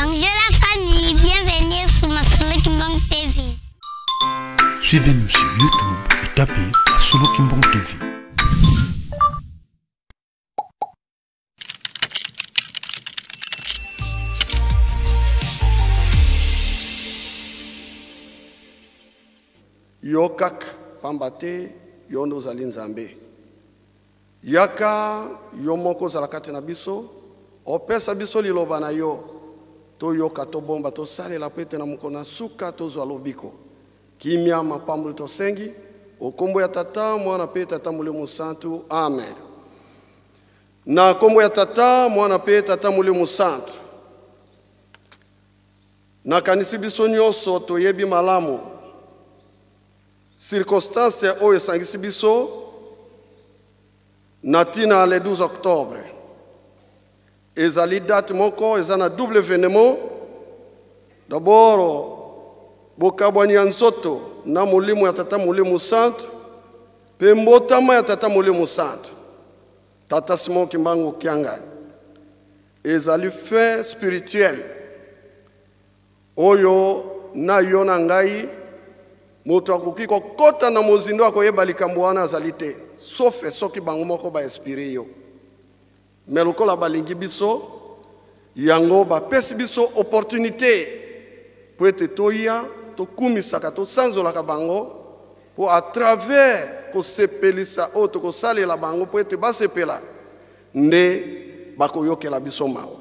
Bonjour la famille, bienvenue sur Masolo Kimbang TV. Suivez-nous sur YouTube et tapez Masolo Kimbang TV. Yo kaka, pamba te yo nde ozali Nzambe. Yaka yo moko ozala kati na biso, opesa biso liloba na yo, toyoka, tobomba, tosalela mpo ete na mokolo na suka tozwa lobiko. Kimia, mapamboli tosengi, o kombo ya Tata, Mwana mpe Tata Molimo Mosantu. Amen. Na kombo ya Tata, Mwana mpe Tata Molimo Mosantu. Nakanisi biso nyonso toyebi malamu circonstance oyo esangisi biso na ntina le 12 octobre. Ezali date moko eza na double événement. D'abord bokabwani ya nzoto na molimo ya Tata Molimo Santu mpe mbotama ya Tata Molimo Santu, Tata Simon Kimbangu Kiangani. Ezali fait spirituel oyo na yo na ngai moto akoki kokota na mozindo akoyeba likambo wana azali te, sauf soki bango moko ba inspire yo. Mais lokola balingi biso yango bapesi biso opportunité po ete toya tokumisaka tosanzolaka bango po à travers kosepelisa oyo tokosalela bango po ete basepela nde bakoyokela biso mawa.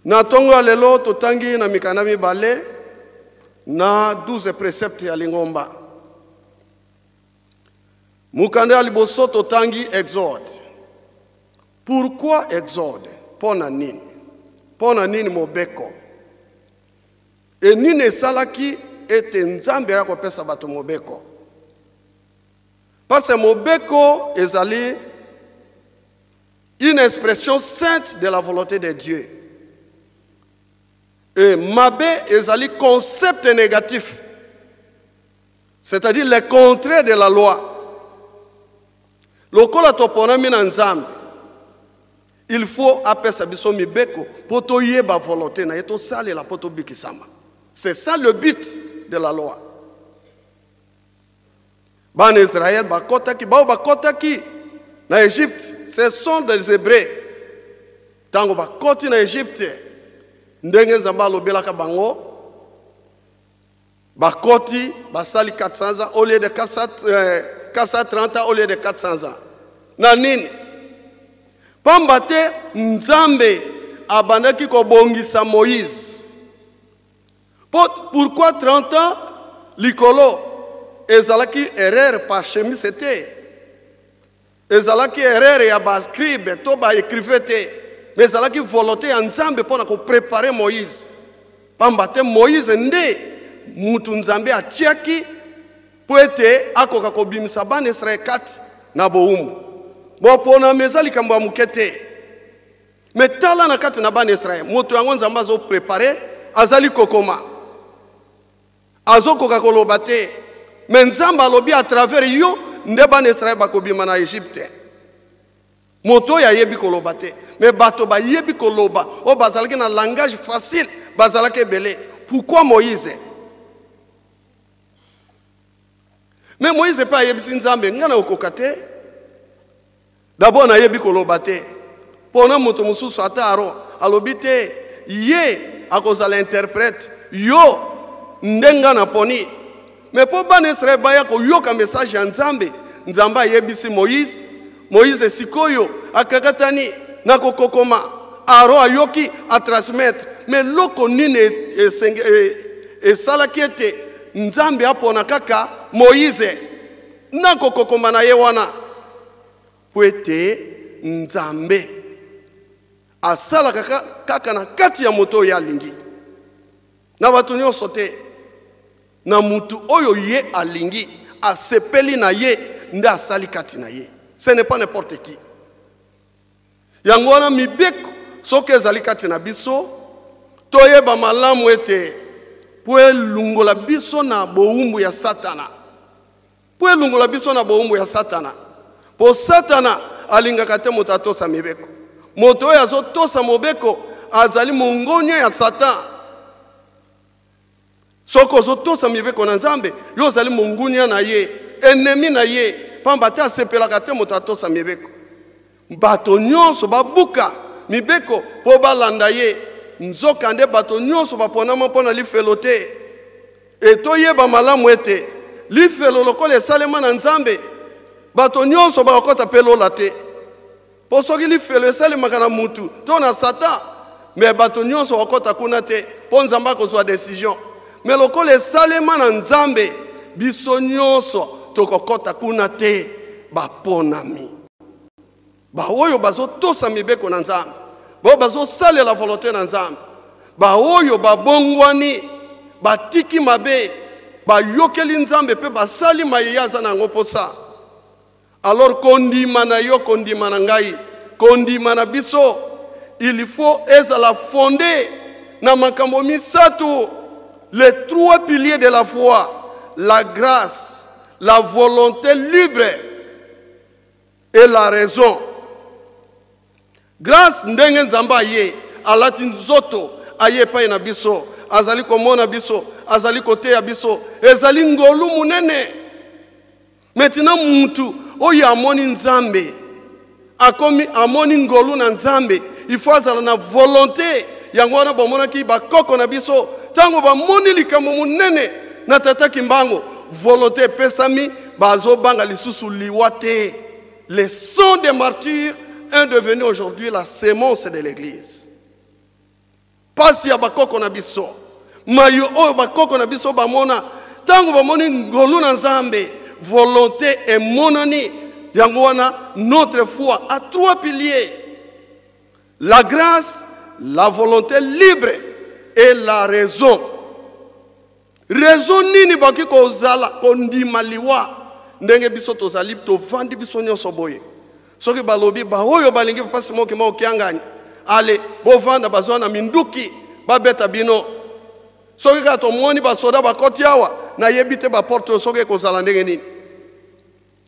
Na ntongo ya lelo totangi na mikanda mibale na 12 préceptes ya lingomba. Mokanda ya liboso totangi Exode. Pourquoi Exode? Mpo na nini? Mpo na nini mobeko? E nini esalaki ete Nzambe aya kopesa bato mobeko? Parce que mobeko ezali une expression sainte de la volonté de Dieu. Et mabe ezali concept négatif, c'est-à-dire le contraire de la loi. Lokola toponami na Nzambe, il faut apesa biso mibeko po toyeba volonté na ye, tosalela po tobikisama. C'est ça le but de la loi. Bana Israël bakotaki, bao bakotaki na Égypte, ce sont des Hébreux. Tango bakoti na Égypte, ndenge Nzambe alobelaka bango, bakoti, basali 400 ans au lieu de 430 ans au lieu de 400 ans. Na nini? Pamba te Nzambe abandaki kobongisa Moïse. Pourquoi 30 ans likolo ezalaki erreur par chemise te? Ezalaki erreur ya ba scribe to ba écrivain te, mais ezalaki volonté ya Nzambe mpona ko préparer Moïse. Pamba te Moïse nde mutu Nzambe atiaki po ete akoka kobimisa bana Israël kati na bowumbu. Boponami eza likambo ya moke te. Mais tala na kati na bana Israël, moto yango Nzambe azo préparer, azali kokoma. Azokoka koloba te. Mais Nzambe alobi à travers yo nde bana Israël bakobima na Égypte. Moto oyo ayebi koloba te, mais bato bayebi koloba oyo bazalaki na langage facile, bazalaki ebele. Pourquoi Moïse? Mais Moïse pe ayebisi Nzambe, nga nakokoka te. D'abord nayebi koloba te. Pona moto mosusu ata Aaron alobi te, ye akozala interprète, yo nde nga naponi. Mais po bana Israël baya koyoka message ya Nzambe, Nzambe ayebisi Moïse, Moïse sikoyo akakatani na kokokoma, Aaron ayoki a transmettre. Mais loko nini esalaki ete Nzambe apona kaka Moïse na kokokoma na ye wana? Po ete Nzambe asalaka kaka na kati ya moto oyo alingi, na bato nyonso te, na mutu oyo ye alingi, asepeli na ye nde asali kati na ye. Ce n'est pas n'importe qui. Yango wana mibeko soki ezali kati na biso, toyeba malamu ete po elungola biso na bowumbu ya Satana. Po elungola biso na bowumbu ya Satana. Po Satana alingaka te moto atosa mibeko. Moto oyo azotosa mobeko Azali mongonia ya Satan. Soki ozotosa mibeko na Nzambe, yo ozali mongunia na ye, ennemi na ye, pamba te asepelaka te moto atosa mibeko. Bato nyonso babuka mibeko mpo balanda ye, nzokande bato nyonso baponama mpo na lifelo te. E toyeba malamu ete lifelo lokola esalema na Nzambe, bato nyonso bakokota mpe lola te. Mpo soki lifelo esalemaka na mutu to na Satan, me bato nyonso bakota kuna te, mpo Nzambe akozwa decision. Me lokola esalema na Nzambe, biso nyonso tokokota kuna te, baponami. Baoyo bazotosa mibeko na Nzambe, baoyo bazosalela volonte na Nzambe, baoyo babongwani, batiki mabe, bayokeli Nzambe mpe basali maye ye aza na yango mposa. Alors kondima na yo, kondima na ngai, kondima na biso, il faut ezala fondé na makambo misato, les trois piliers de la foi, la grâce, la volonté libre et la raison. Grâce ndenge Nzambe aye alati nzoto aye epai na biso, azali komona biso, azali koteya biso, ezali ngolu monene. Maintenant mutu oyo amoni Nzambe akomi amoni ngolu na Nzambe, il faut azala na volonté. Yango wana bamonaki bakoko na biso ntango bamoni likambo monene na tata Kimbangu, volonté epesami, bazobanga lisusu liwa te. Le sang des martyrs est devenu aujourd'hui la semence de l'Église. Pasi ya bakoko na biso, mayo oyo bakoko na biso bamona ntango bamoni ngolu na Nzambe, volonté emonani. Yango wana notre foi a trois piliers: la grâce, la volonté libre et la raison. Raison nini bakoki kozala kondima liwa ndenge biso tozali tovandi biso nyonso boye? Soki balobi baoyo balingi mpasi moki moko kiangani, ale bovanda, bazwa na minduki babeta bino. Soki kaka tomoni basoda bakoti awa, nayebi te baporte oyo soki ekozala ndenge nini.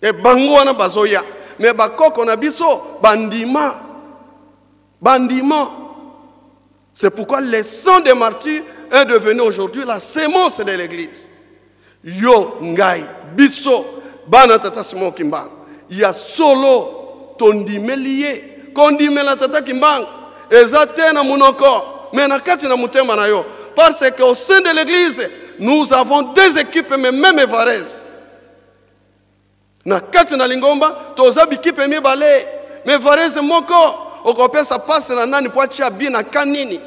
E bango wana bazoya, me bakoko na biso bandima, bandima. C'est pourquoi le sang des martyrs est devenu aujourd'hui la semence de l'Église. Yo, ngai, biso, bana tata Simon Kimbangu, ya solo tondimeli ye, kondimela tata Kimbangu eza te na monoko, mais na kati na motema na yo. Parce qu'au sein de l'Église, nous avons deux équipes, mais même Evarese. Na kati na lingomba toza bikipe mibale, mais Varese moko okopesa passe na nani po atia bi na ka nini?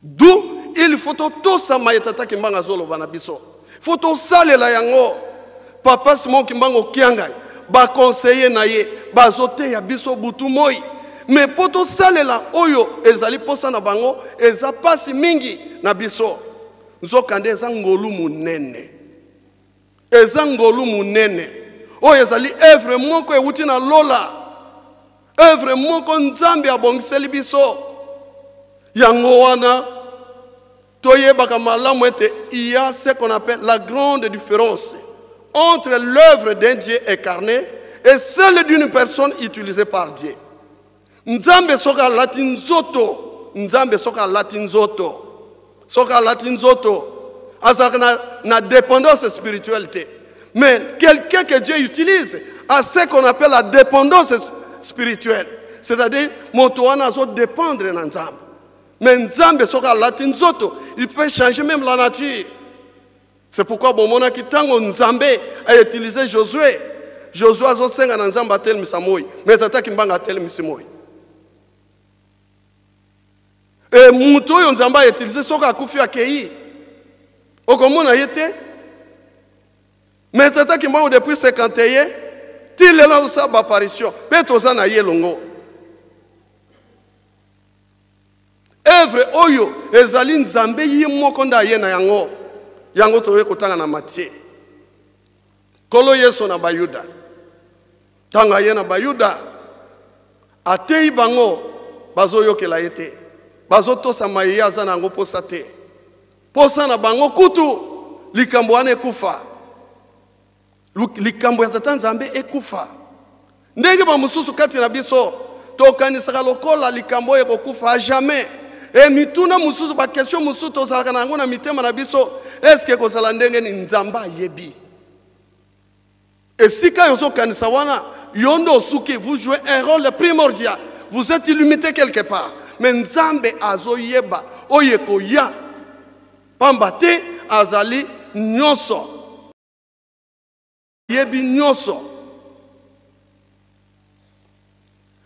D'où il faut totosa maye tata Kimbangu azoloba na biso, faut tosalela yango. Papa Simon Kimbangu Kiangani, ba conseiller na ye bazoteya biso butu moi, mais po tosalela oyo ezali posa na bango eza pasi mingi na biso. Nzokande eza ngolu monene, eza ngolu monene oyo ezali œuvre moko ewuti na lola, œuvre moko Nzambe abongiseli biso. Yango wana toyebaka malamu ete il y a ce qu'on appelle la grande différence entre l'œuvre d'un Dieu incarné et celle d'une personne utilisée par Dieu. Nzambe soki alati nzoto, Nzambe soki alati nzoto, soki alati nzoto, azalaka na dépendance spirituelle te. Mais quelqu'un que Dieu utilise a ce qu'on appelle la dépendance spirituelle. C'est-à-dire, moto wana azo dépendre na Nzambe. Mais Nzambe soki alati nzoto, il peut changer même la nature. C'est pourquoi bomonaki ntango Nzambe a utilisé Josué, Josué azosenga na Nzambe atelemisa moi, mais tata Kimbangu atelemisi moi. E moto oyo Nzambe a utilisé soki akufi akei, okomona ye te. Mais tata Kimbangu depuis 51 ti lelo azosala ba apparition mpe toza na ye elongo. Œuvre oyo ezali Nzambe ye moko nde aye na yango. Yango toye kotanga na Matthieu. Nkolo Yesu na Bayuda. Ntango aye na Bayuda, ateyi bango, bazoyokela ye te. Bazotosa maye ye aza na yango posa te. Posa na bango kutu likambo wana ekufa. Likambo ya Tata Nzambe ekufa. Ndenge ba mosusu kati na biso Tokanisaka lokola likambo oyo ekokufa jamais. E mituna mosusu, bakestion mosusu tozalaka na yango na mitema na biso, eske ekozala ndenge nini? Nzambe ayebi. Esika yo ozokanisa wana, yo nde osuki. Vous jouez un rôle primordial, vous êtes illimité quelque part, mais Nzambe azoyeba oyo ekoya, pamba te azali nyonso, yebi nyonso.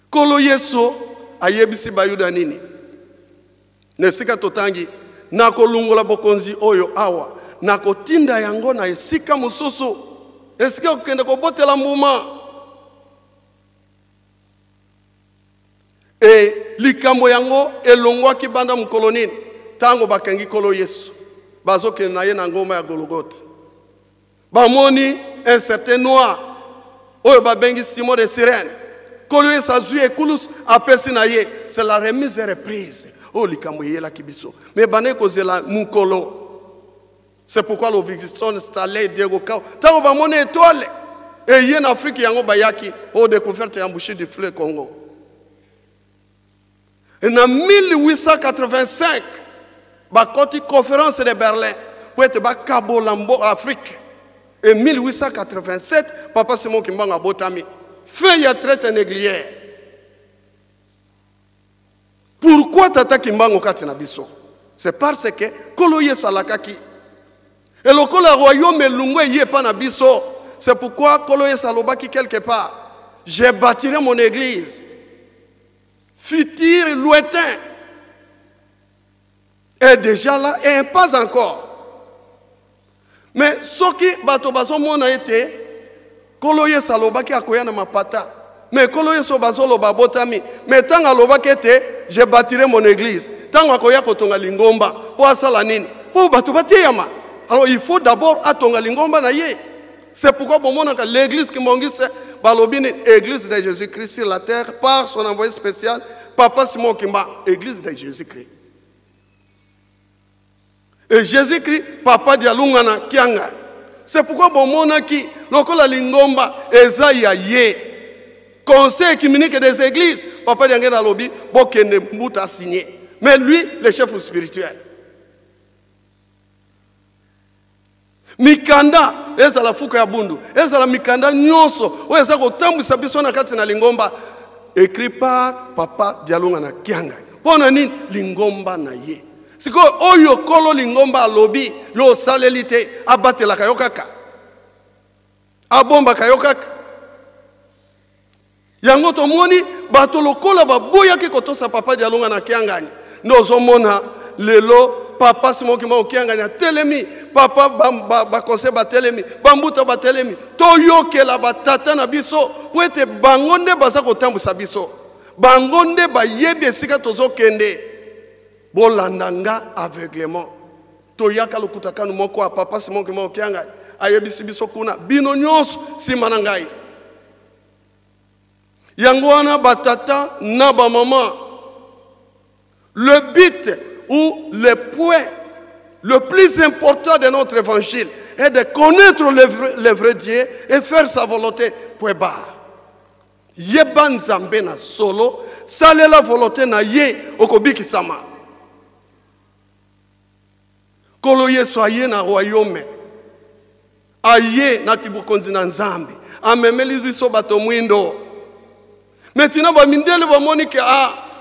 Nkolo Yesu ayebisi Bayuda nini? Na esika totangi, nakolongola bokonzi oyo awa, nakotinda yango na esika mosusu, esika kokende kobotela mbuma. E likambo yango elongwaki banda mokolo nini? Ntango bakangi Nkolo Yesu, bazokende na ye na ngomba ya Gologote, bamoni un certain noir oyo babengi Simon de Sirène. Nkolo Yesu azwi ekulusu, apesi na ye. C'est la remise et reprise oyo likambo eyelaki biso, mais bandaki kozela mokolo. C'est pourquoi Livingstone, Stanley, Diego Cao, ntango bamoni étoile eye na Afrique, yango bayaki oyo découverte ya embouchure du fleuve Congo. Et na 1885 bakoti conférence de Berlin po ete bakabola mbo Afrique. Et 1887 papa Simon Kimbangu abotami, fin ya traite négrière. Pourquoi tata Kimbangu kati na biso? C'est parce que Nkolo Yesu alakaki, et lokola royaume elungu eye epa na biso. C'est pourquoi Nkolo Yesu alobaki quelque part: je bâtirai mon église. Futur lointain est déjà là et pas encore. Mais soki bato bazomona ete Nkolo Yesu alobaki akoya na mapata, mais Nkolo Yesu bazoloba abotami, mais ntango alobaki ete je bâtirai mon église, ntango akoya kotonga lingomba mpo asala nini? Mpo bato bateyama. Alors il faut d'abord atonga lingomba na ye. C'est pourquoi bomonaka l'église kimbanguiste balobi nini? Église de Jésus-Christ sur la terre par son envoyé spécial papa Simon Kimbangu, église de Jésus-Christ. Et Jésus-Christ papa Dialungana Kianga. C'est pourquoi bomonaki lokola lingomba eza ya ye. Conseil œcuménique des églises, papa Diangenda alobi bokende mbuta signé. Mais lui, le chef spirituel. Mikanda ezala fuka ya bundu, ezala mikanda nyonso oyo eza kotambwisa biso na kati na lingomba, écrit par papa Dialungana Kianga. Mpo na nini? Lingomba na ye. Sikoyo oyo kolo lingomba alobi yo osaleli te, abatelaka yo kaka, abombaka yo kaka. Yango tomoni bato lokola baboyaki kotosa papa Dialungana Kiangani, nde ozomona lelo papa Simon Kimbangu Kiangani atelemi, papa bakonse batelemi, bambuta batelemi. Toyokela batata na biso po ete bango nde baza kotambwisa biso, bango nde bayebi esika tozokende. Bolanda nga aveuglement. Toyaka lokuta kanu moko ya papa Simon Kimbangu Kiangani ayebisi biso kuna, bino nyonso nsima na ngai. Yango wana batata na bamama, le but ou le point le plus important de notre évangile est de connaître le vrai Dieu et faire sa volonté. Point barre. Yeba Nzambe na solo, salela volonté na ye okobikisama. Nkolo Yesu aye na royaume, aye na kibokonzi na Nzambe, amemeli biso bato mwindo. Maintenant bamindele bamoni ke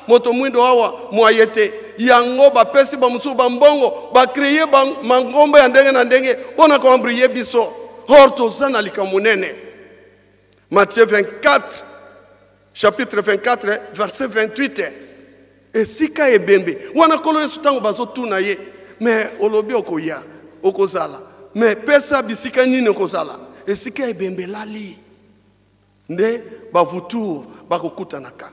moto mwindo awa mwaye te, yango bapesi bamosusu bambongo, bacreye mangomba ya ndenge na ndenge mpo na koembrouiller biso. Or toza na likambo monene. Matthieu 24, chapitre 24, verset 28. Esika ebembe wana Nkolo Yesu ntango bazotuna ye, mais olobi okoya, okozala, mais pesa bisika nini okozala? Esika ebembe elali nde bavutour bakokutanaka.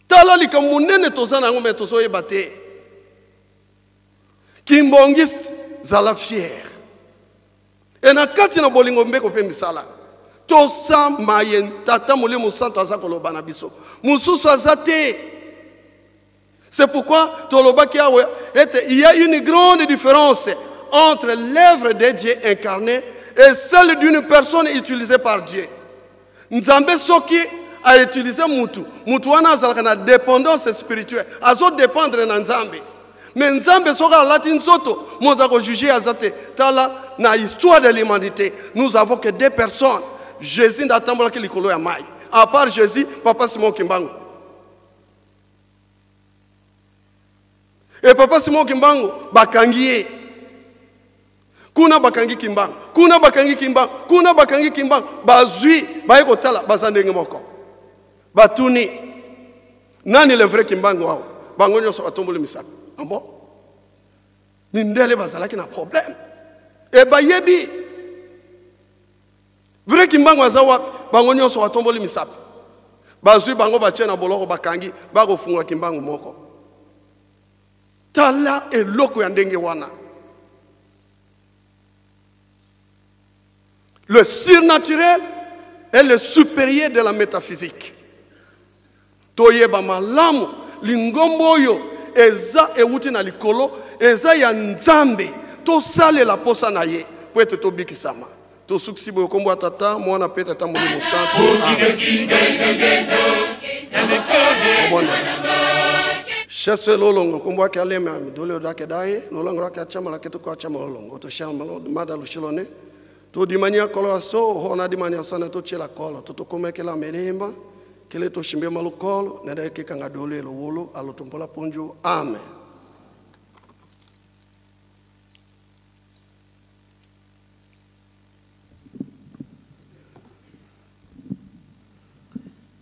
Tala likambo monene toza na yango, mais tozoyeba te. Kimbongiste, zala fier. E na kati na bolingo mbeko mpe misala, tosa maye tata Molimo Santo aza koloba na biso, mosusu aza te. C'est pourquoi tolobaki awa ete il y a une grande différence entre l'œuvre de Dieu incarnée et celle d'une personne utilisée par Dieu. Nzambe soki Autilize mutu, mutu wana azalaka na dépendance spirituelle, azodépendre na Nzambe. Mais Nzambe soki alati nzoto, moto akojuge aza te. Tala na histoire de l'humanité, nous avons que deux personnes. Jésus nde atambolaki likolo ya mai. À part Jésus, papa Simon Kimbangu. Et papa Simon Kimbangu bakangi ye. Kuna bakangi Kimbangu, kuna bakangi Kimbangu, kuna bakangi Kimbangu, bazwi baye kotala baza ndenge moko. Batuni nani le vrai Kimbangu awa? Bango nyonso batomboli misapi. Ah bon? Mindele bazalaki na problème. E bayebi vrai Kimbangu aza wapi? Bango nyonso batomboli misapi. Bazwi bango batie na boloko, bakangi, bakofungola Kimbangu moko. Tala eloko ya ndenge wana. Le surnaturel est le supérieur de la métaphysique. Toyeba malamu lingombo oyo eza ewuti na likolo, eza ya Nzambe, tosalela posa na ye po ete tobikisama. Tosukisi boye kombo ya Tata, Mwana pe Tata Molimo Santu. Amen. Shese lolongo kombo yake aleme dole dake daye lolongo lake achama lake tuko achama lolongo to shama mada lushilone to dimania kolo aso hona dimania sana to chela kolo to tokomekela melemba kele to shimbe malukolo nada ke kanga dole lowolo alotombola ponjo. Amen.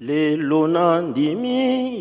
Lelo na ndimi.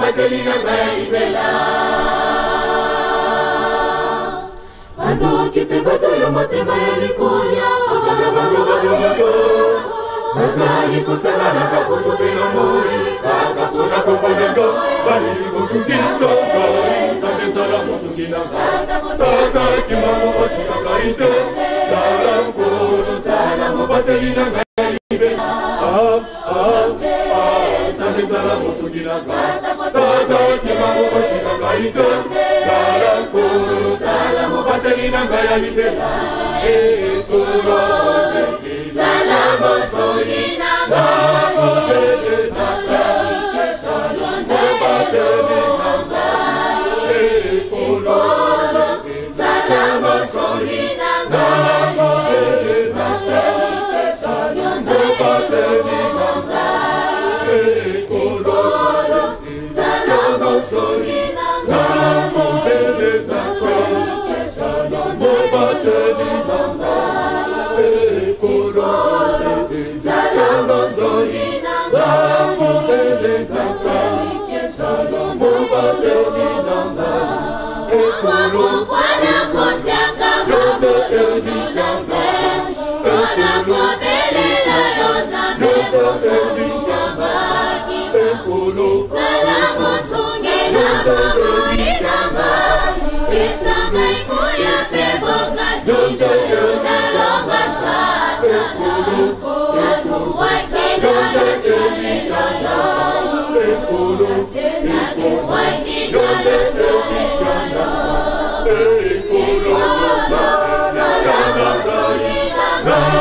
Mobateli na ngai ya libela. Bandoki mpe bato ya motema ya likunya kosala bango baloboko bazali kosanganaka butu mpe na moi kaka mpona komona nga balingi kosukisa ngai nzambe ezala mosungi na ngai tata kimbangu kotika ngai te zala nkolo zala mobateli na ngai ya libela ah, ah, ah, nzambe zala mosungi na ngai tata kimbangu kotika ngai te zala nkolo zala mobateli na ngai ya libela ekolo zala mosungi na ngai mobateli na ngai ekolo zala mosungi na ngai mobateli na ngai ekolo zala mosungi na ngai mobateli na ngai ekolo zala mosungi na ngai mobateli na ngai ekolo mpona kotiaka mabosono na se mpona kobelela yo nzambe mokonzi zala mosungi na bomoi na ngai pesa ngai nguya mpe bokasi nalonga satana nazuwaki na nasalela yo nazuwaki na nasalela yo ekolo zala mosungi na ngai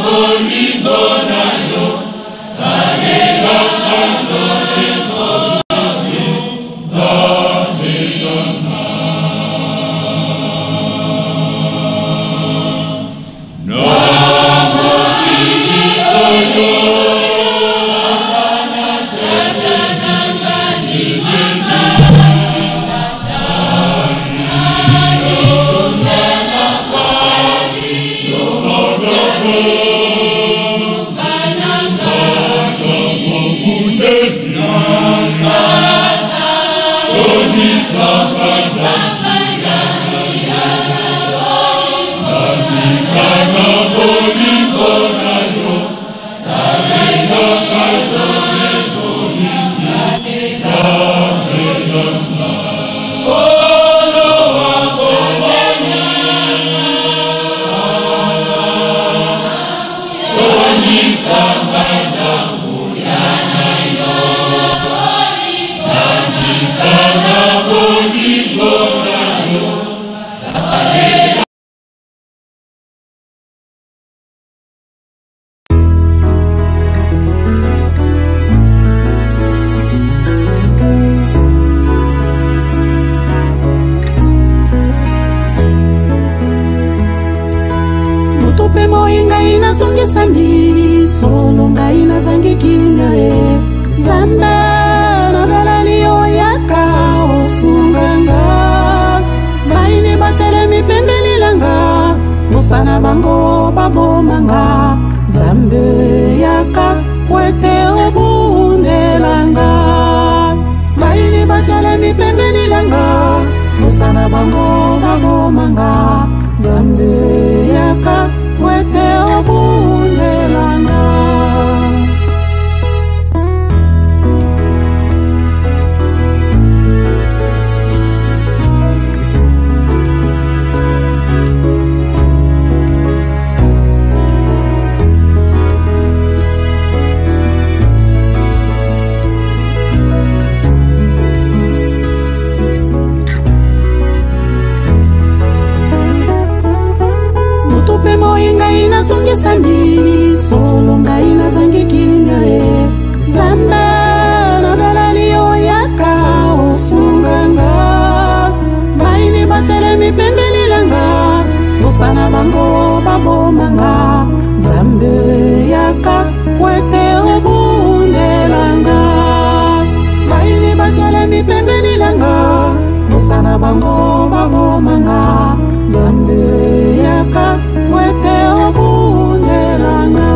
Bolingo na moi ngai natungisami, solo ngai nazangi kimia e. Nzambe nabeleli yo yaka osunganga, baini batelemi pembeni nanga, posa na bango babomanga. Nzambe yaka po ete obundelanga, baini batelemi pembeni nanga, posa na bango babomanga. Nzambe yaka po ete obundelanga. Moi ngai natungisami, solo ngai nazangi kimia e. Nzambe nabeleli yo yaka osunganga, baini batelemi pembeni nanga, posa na bango babomanga. Nzambe yaka po ete obundelanga, baini batelemi pembeni nanga, posa na bango babomanga. Nzambe yaka po ete obundelanga.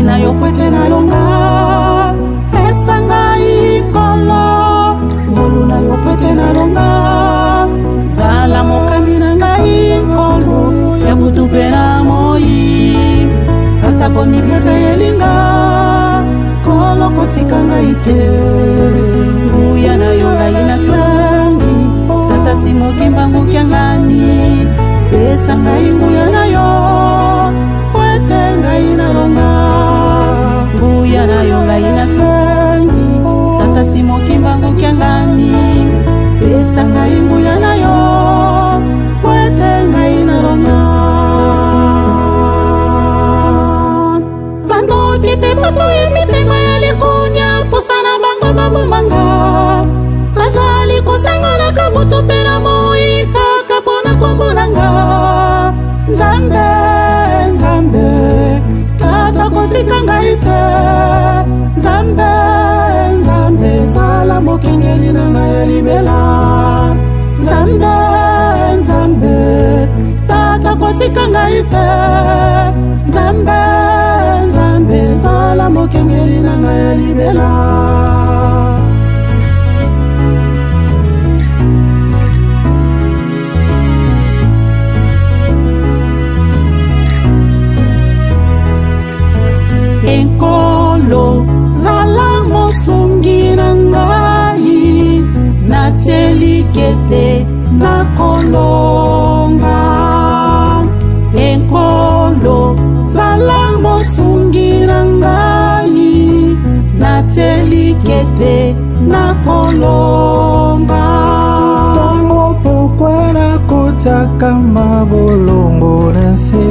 Na yo po ete nalonga, pesa ngai nkolo, ngolu na yo po ete nalonga. Zala mokambi na ngai nkolo ya butu mpe na moi, atako mipepe elinga, nkolo kotika ngai te. Nguya na yo ngai nasangi, tata simoki mbangu kiangani, pesa ngai nguya na yo po ete ngai nalonga. Nguya na yo ngai nasangi, tata simoki mbangu kiangani, pesa ngai nguya na yo po ete ngai nalonga. Bandoki mpe bato ya mitema ya likunya, posa na bango babomanga, bazali kosanganaka butu mpe na moi kaka mpona kombo na nga. Nzambe, Nzambe, tata kotika ngai te. Nzambe, Nzambe, zala mokengeli na ngai ya libela. Nzambe, Nzambe, tata kotika ngai te. Nzambe, Nzambe, zala mokengeli na ngai ya libela. Enkolo zala mosungi na ngai, natielike te nakolonga. Enkolo zala mosungi na ngai, natielike te nakolonga. Ntongo pokwa nakotiaka mabolongo na nse,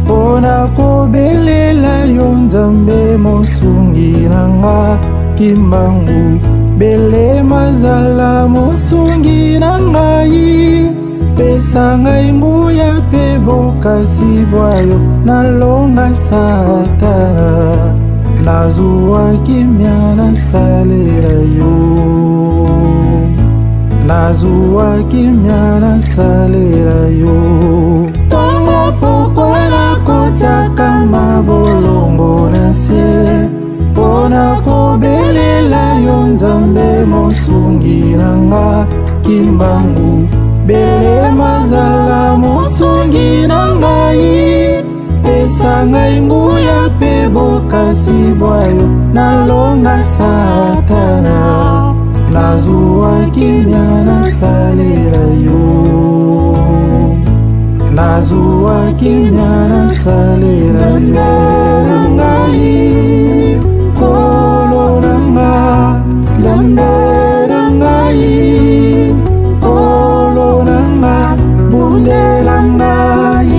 mpona kobelela yo Nzambe mosungi na nga. Kimbangu belema zala mosungi na ngai, pesa ngai nguya mpe bokasi bwa yo, nalonga Satana, nazwa kimia nasalela yo, nazwa kimia nasalela yo. Ntongo pokwa nakotiaka mabolongo na nse, mpona kobelela yo Nzambe mosungi na nga. Kimbangu belema zala mosungi na ngai, pesa ngai nguya mpe bokasi bwa yo, nalonga Satana, nazwa kimia nasalela yo, Nazwa kimia nasalela yo ngai Nkolo na nga Nzambe na ngai Nkolo na nga bundela ngai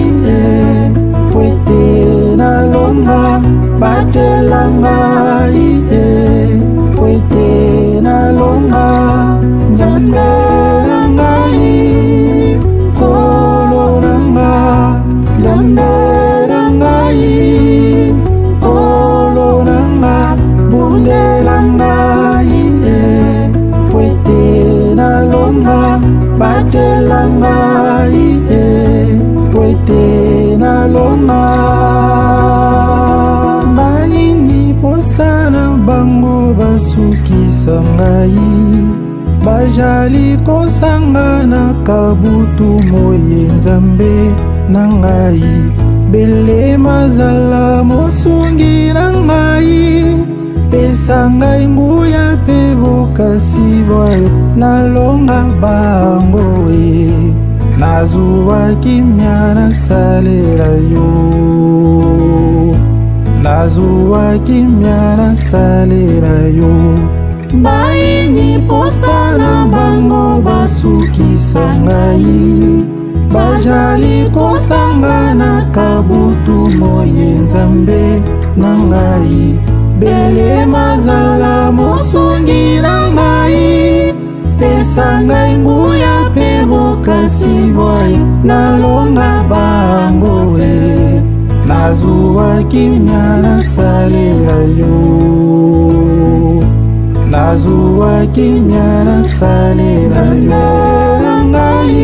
po ete nalonga batela ngai po ete nalonga Nzambe na ngai Nkolo na nga Nzambe na ngai Nkolo na nga bundela ngai po ete nalonga batela ngai po ete nalonga bayini posa na bango basukisa ngai bajali kosangana kabutu moye Nzambe na ngai belema zala mosungi na ngai pesa ngai nguya mpe bokasi bwayo nalonga bango nazwa kimia nasalela yo nazwa kimia nasalela yo bayini posa na bango basukisa ngai bajali kosangana kabutu moye Nzambe na ngai belema zala mosungi na ngai pesa ngai nguya mpe bokasi bwayo nalonga bango nazwa kimia nasalela yo nazwa kimia nasalela yo na ngai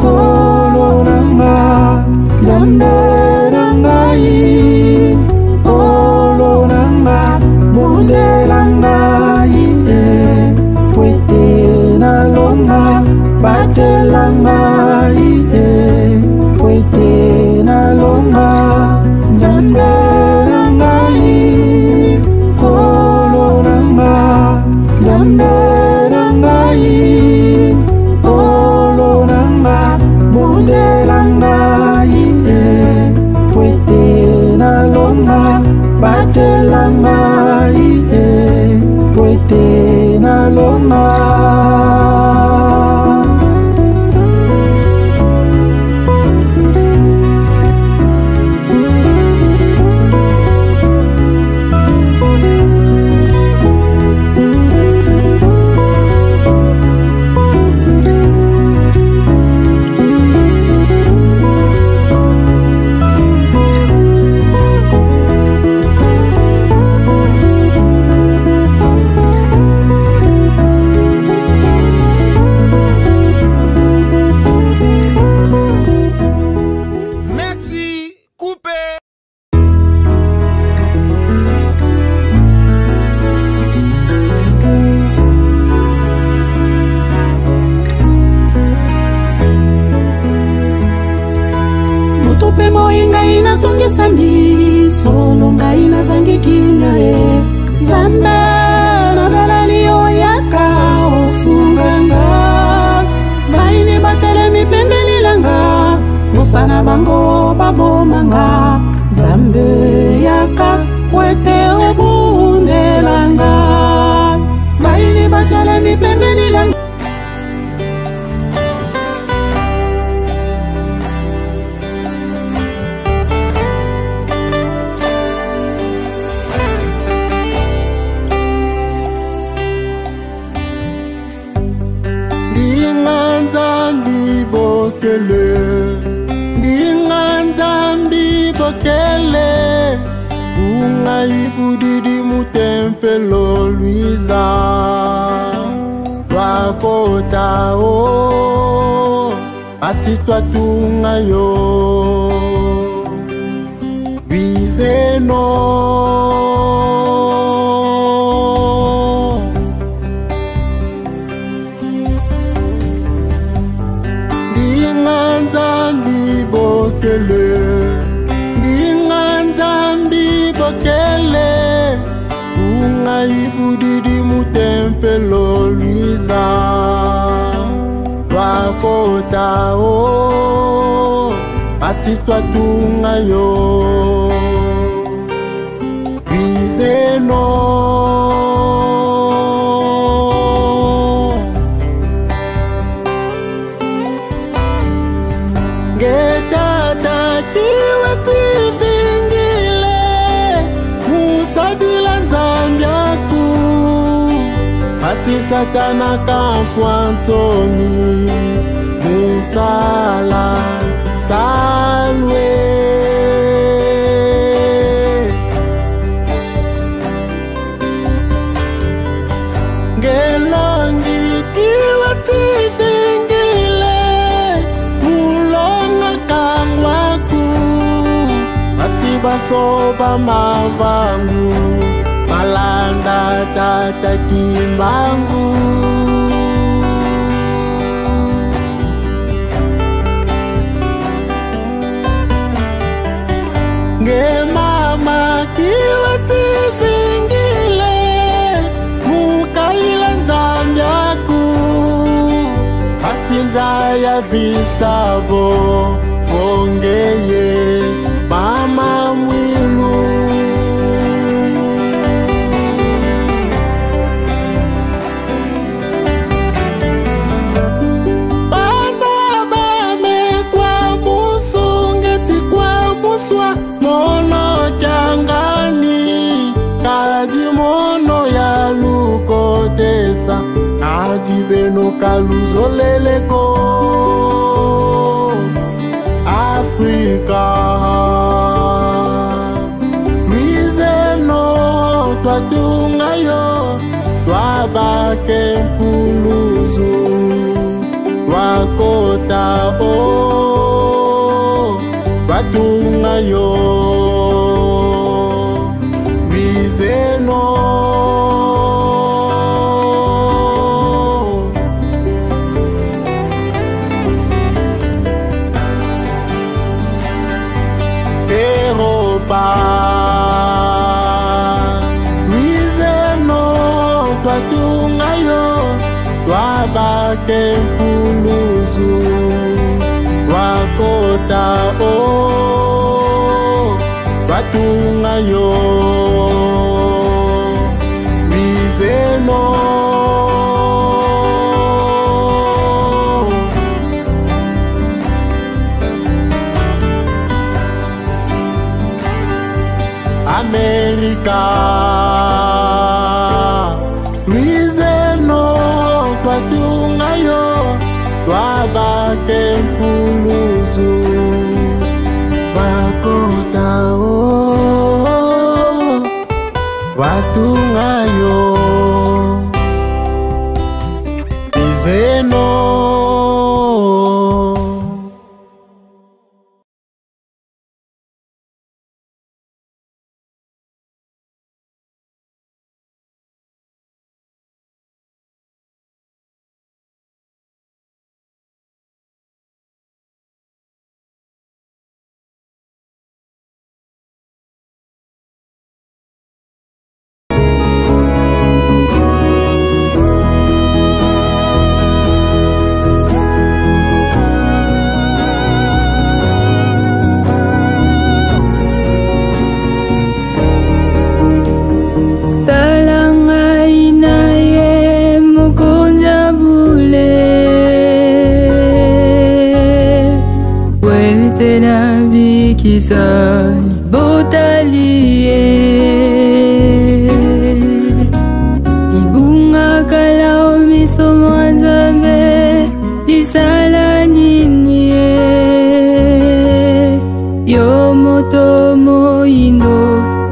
Nkolo na nga Nzambe na ngai Nkolo na nga bundela ngai po ete nalonga batela ngai po ete nalonga Nzambe na ngai Nkolo na nga Nzambe na ngai Nkolo na nga bundela ngai po ete nalonga batela ngai po ete nalonga. Solo ngai nazangi kimia Nzambe nabeleli oyaka osunganga bayini batelemi pembeni nanga mosana bango babomanga Nzambe yaka po ete obundelanga bayini batelemi pembeni nanga. Ndinga Nzambi bokele ungai budidi mutempelo luiza twakota o pasi twatunga yo bizeno. Ndinga Nzambi bokele ungai budidi mutempelo luiza. Bakota o basi twatunga yo bizeno ngetata kiwe tivingile musadila nzambiaku basi satana kafwa ntsomi musala salwe ngelongi kiwe tivingile mulonga kangwaku basi basoba mavangu malanda tata kimbangu ngemama kiwe tivingile mukaila nzambiaku basinza ya visavo vongeye mama mwilu bana bamekwa musungeti kwa muswa mono kyangani kadi mono ya lukotesa kadi beno kaluzoleleko Afrika Luizeno twatunga yo twabake mpuluzu twakota o twatunga yo Luizeno Europa Luizeno twatunga yo twabake mpuluzu twakota o twatunga yo Luizeno Amerika Luizeno twatunga yo twabake mpuluzu bakota o twatunga yo Luizeno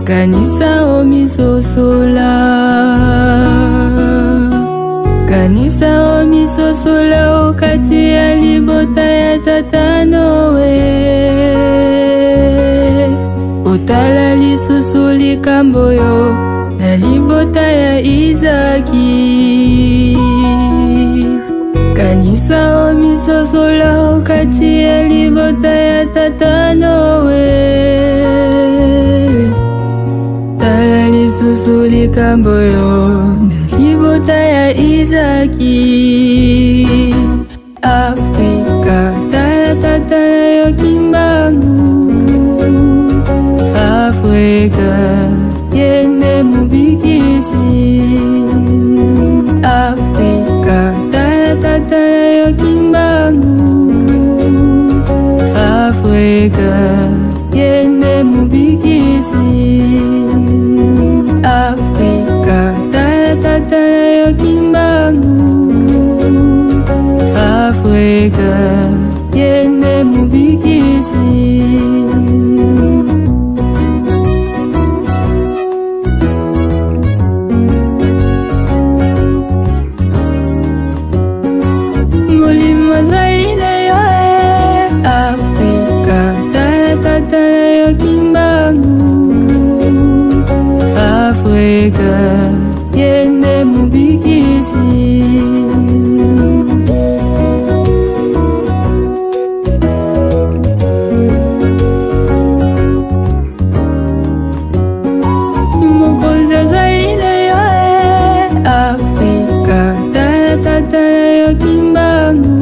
Kanisa omisosola Kanisa omisosola okati ya libota ya tata Noe Otala lisusu likambo yo na libota ya Izaki Kanisa omisosola okati ya libota ya tata Noe Tala lisusu likambo yo na libota ya Izaki. ye nde mobikisi. Afrika, tala tala yo kimbangu. Afrika, ye nde mobikisi. Molimo azali na yo e Afrika, tala tala yo kimbangu. Afrika, ye nde mobikisi. Mokonzi azali na yo e Afrika, tala tala yo kimbangu.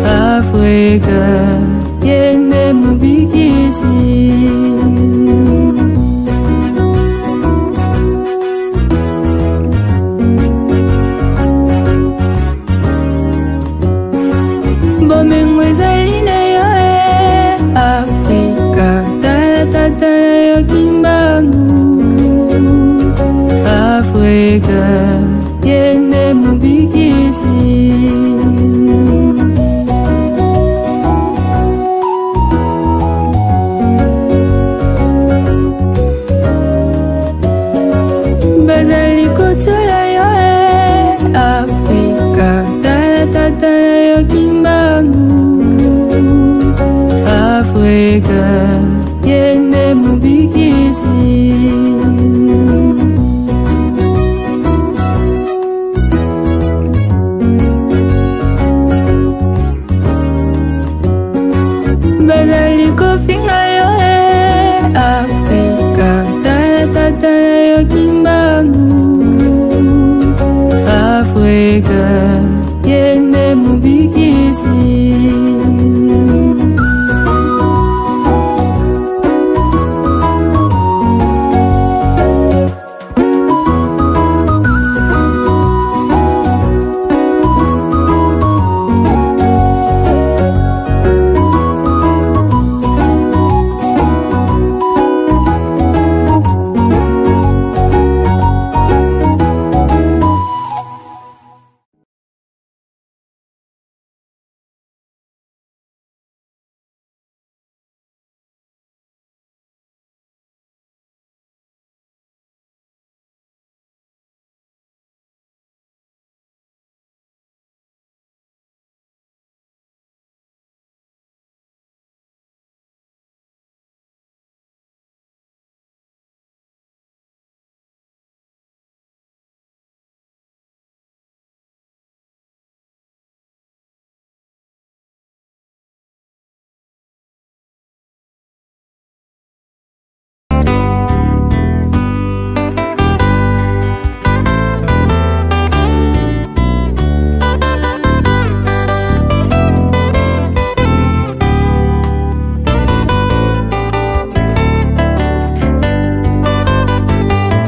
Afrika, ye nde mobikisi. Bomengo ezali na yo e Afrika, tala tala yo kimbangu. Afrika, ye nde mobikisi. Bazali kotiola yo e Afrika, tala tala yo kimbangu. Afrika, ye nde mobikisi. Bazali kofinga yo e Afrika, tala tala yo kimbangu. Afrika, ye nde mobikisi.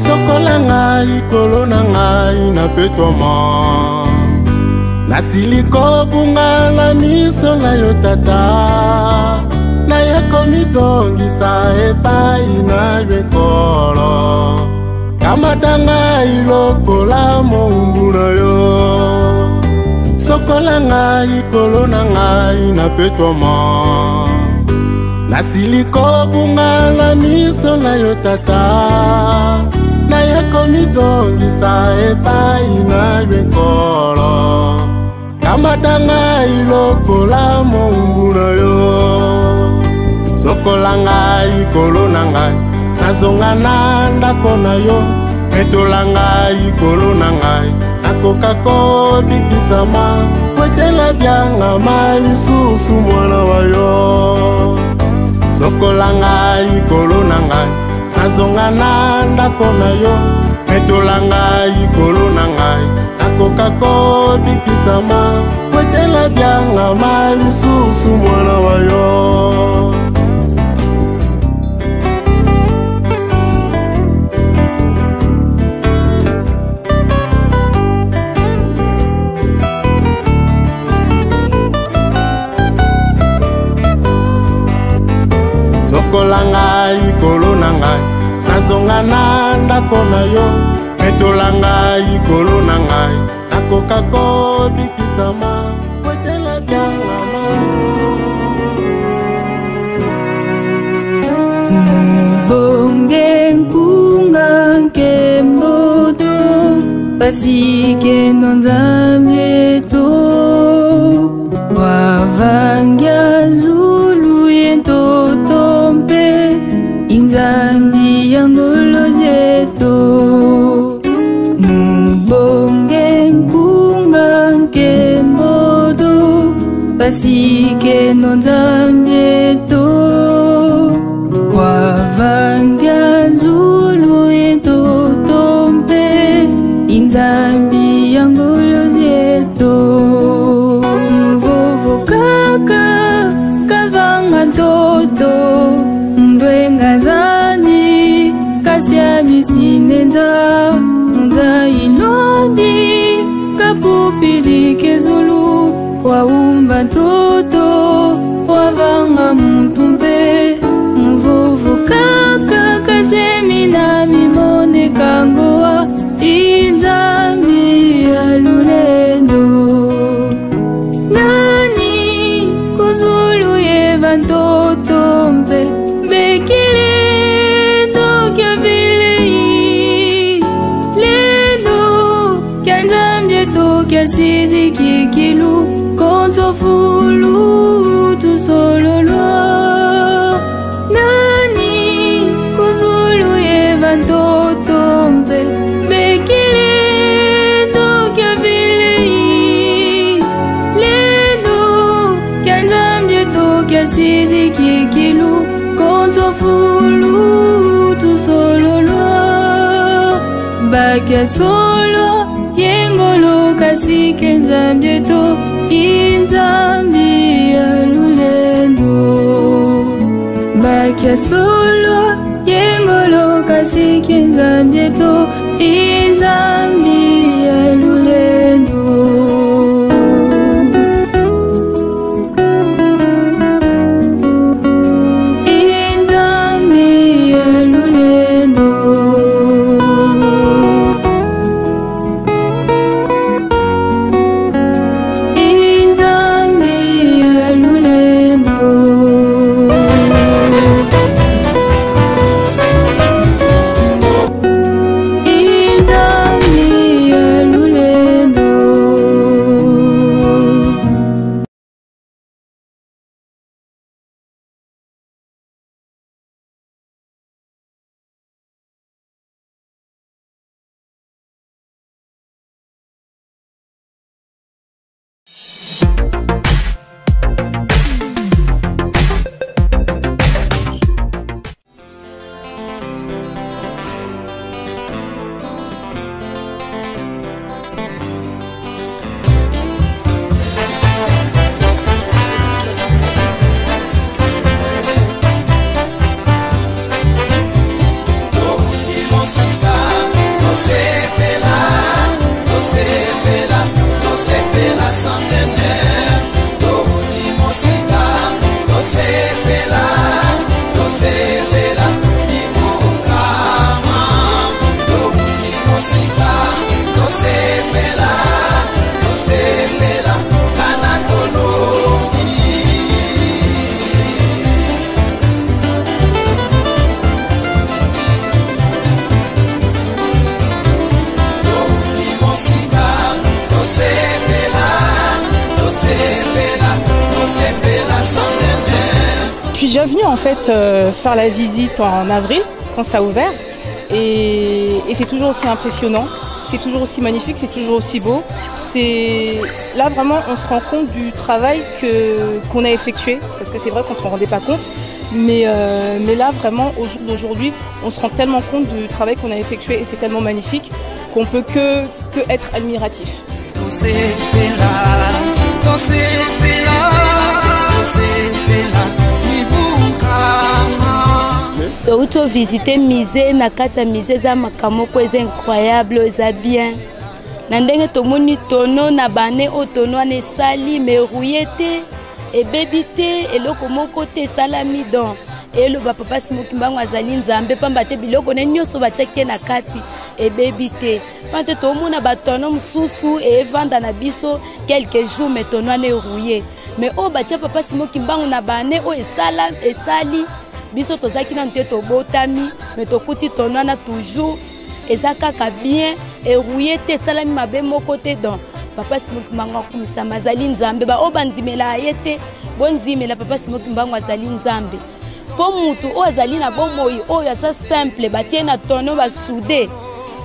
Sokola ngai kolo na ngai na petwama, nasili kobunga na miso na yo tata, naye komizongisa epai na yo ekolo, kamata ngai lokola mowumbu na yo. Sokola ngai kolo na ngai na petwama, nasili kobunga na miso na yo tata, naye komizongisa epai na yo ekolo, kamata ngai lokola mowumbu na yo. Sokola ngai kolo na ngai, nazonga na ndako na yo, petola ngai kolo na ngai, nakoka kobikisama, kwetela biangama lisusu mwana wa yo. Sokola ngai kolo na ngai, nazonga na ndako na yo, petola ngai kolo na ngai, nakoka kobikisama, kwetela biangama lisusu mwana wa yo. Sikola ngai kolo na ngai, nazonga na ndako na yo. Petola ngai kolo na ngai, nakoka kobikisama kwetela biangama. Mubonge nkunga nkemboto pasikendo nzambe to wavangia zulu ye ntoto mpe inzambi ya ngolo zeto. Mubonge nkunga nkemboto pasikendo nzambe to wavangia zulu ye ntoto mpe inzambi ya ngolo zeto. Mvuvu kaka kavanga ntoto ndwenga zani kasi ya misinenza nza inondi kapupili kezulu waumba ntoto wavanga muntu mpe. Mvuvu kaka kasemi na mimonekangoa inzambi ya lulendo. Nani kuzulu yeva ntoto mpe bekilendo kya vilei lendo kya nzambi eto kya sidiki kilu kontsofulu tusololwa. Nani kuzulu yeva ntoto mpe bekilendo kya vilei lendo kya nzambi eto kya sidiki kilu kontsofulu tusololwa. Bakya solo yengolo kasi ke nzambi eto inzambi ya lulendo. Bakya solo yengolo kasi ke nzambi eto inzambi ya lulendo. Inzambi ya lulendo. Inzambi ya lulendo. Inzambi ya lulendo. Je suis déjà venue en fait faire la visite en avril quand ça a ouvert et c'est toujours aussi impressionnant, c'est toujours aussi magnifique, c'est toujours aussi beau. C'est là vraiment on se rend compte du travail qu'on a effectué parce que c'est vrai qu'on ne se rendait pas compte, mais là vraiment au jour d'aujourd'hui on se rend tellement compte du travail qu'on a effectué et c'est tellement magnifique qu'on peut que être admiratif. Touto visiter musée na kati musée za makamoko eza incroyable eza bien na ndenge tomoni tono na bane o tono wana esali me rouillé te ebebi te eloko moko te esalami don. Eloba papa Simon Kimbangu azali Nzambe, pamba te biloko ne nyonso batiaki ye na kati ebebi te. Pamba te tomona batono mosusu evanda na biso quelques jours, mais tono wana erouille. Mais oyo batia papa Simon Kimbangu na bane oyo esala esali biso tozalaki nanu te, tobotami mais tokuti tono wana toujours eza kaka bien, erouille te, esalami mabe moko te. Donc papa Simon Kimbangu akumisama, azali Nzambe. Baoyo bandimela ye te, bondimela papa Simon Kimbangu azali Nzambe. Mpo mutu oyo azali na bomoi oyo aza simple, batie na tono basude,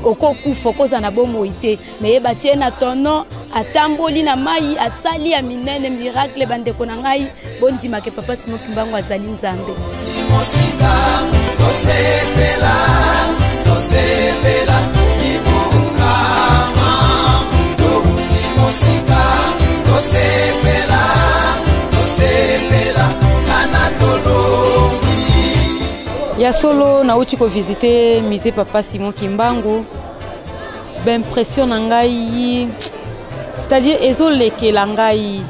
okokufa, okozala na bomoi te. Me ye batie na tono, atamboli na mai, asali ya minene miracle. Bandeko na ngai, bondimake papa Simon Kimbangu azali Nzambe. Mosika tosepela, tosepela ibukama, touti mosika, tosepela, tosepela kana tolongi. Ya solo, nauti kovisite musée papa Simon Kimbangu. Baimpression na ngai, c'est-à-dire ezolekela ngai,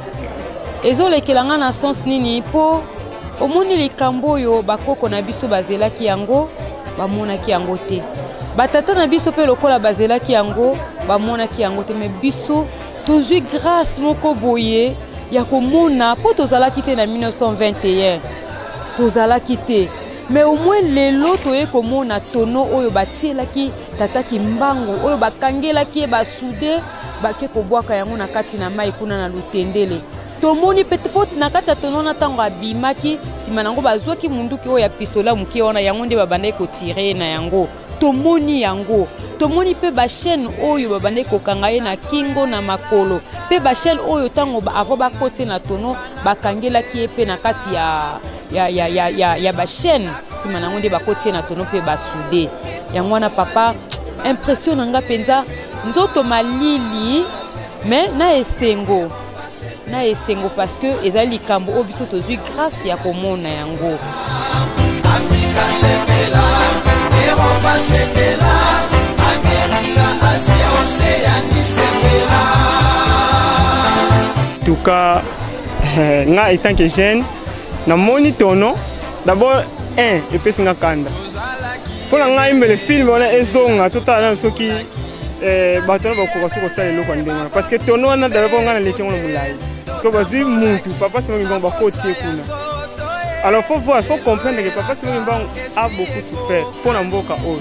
ezolekela ngai na sens nini? Mpo omoni likambo oyo bakoko na biso bazelaki yango, bamonaki yango te. Batata na biso mpe lokola bazelaki yango, bamonaki yango te. Me biso tozwi grâce moko boye ya komona, mpo tozalaki te na 1921, tozalaki te. Mais au moins lelo toye komona tono oyo batielaki tata Kimbangu, oyo bakangelaki ye basude, bake kobwaka yango na kati na mai kuna na Lutendele. Tomoni mpe mpo na kati ya tono wana, ntango abimaki nsima na yango, bazwaki munduki oyo ya pistola moke wana, yango nde babandaki kotire ye na yango. Tomoni yango, tomoni mpe bachaîne oyo babandaki kokanga ye na kingo na makolo, mpe bachaîne oyo ntango avant bakoti na tono bakangelaki ye mpe na kati ya bachaîne. Nsima na yango nde bakoti ye na tono mpe basude yango wana. Papa, impression na nga mpenza, nzoto malili, mais na esengo, na esengo, parce que ezali likambo oyo biso tozwi grâce ya komona yango. Afrika sepela, Eropa sepela, Amerika, Asia, Oseani sepela. En tout cas, nga étant que jeune, namoni tono d'abord un epesi nga kanda. Mpo na ngai, mbele film wana ezonga, totala nano soki bato wana bakoka soki kosala eloko ya ndenge wana, parce que tono wana d'abord ngai naleki yango na molai, parce que bazwi mutu papa Simon Kimbangu, bakoti ye kuna. Alors faut voir, faut comprendre que papa Simon Kimbangu a beaucoup souffert mpo na mboka oyo.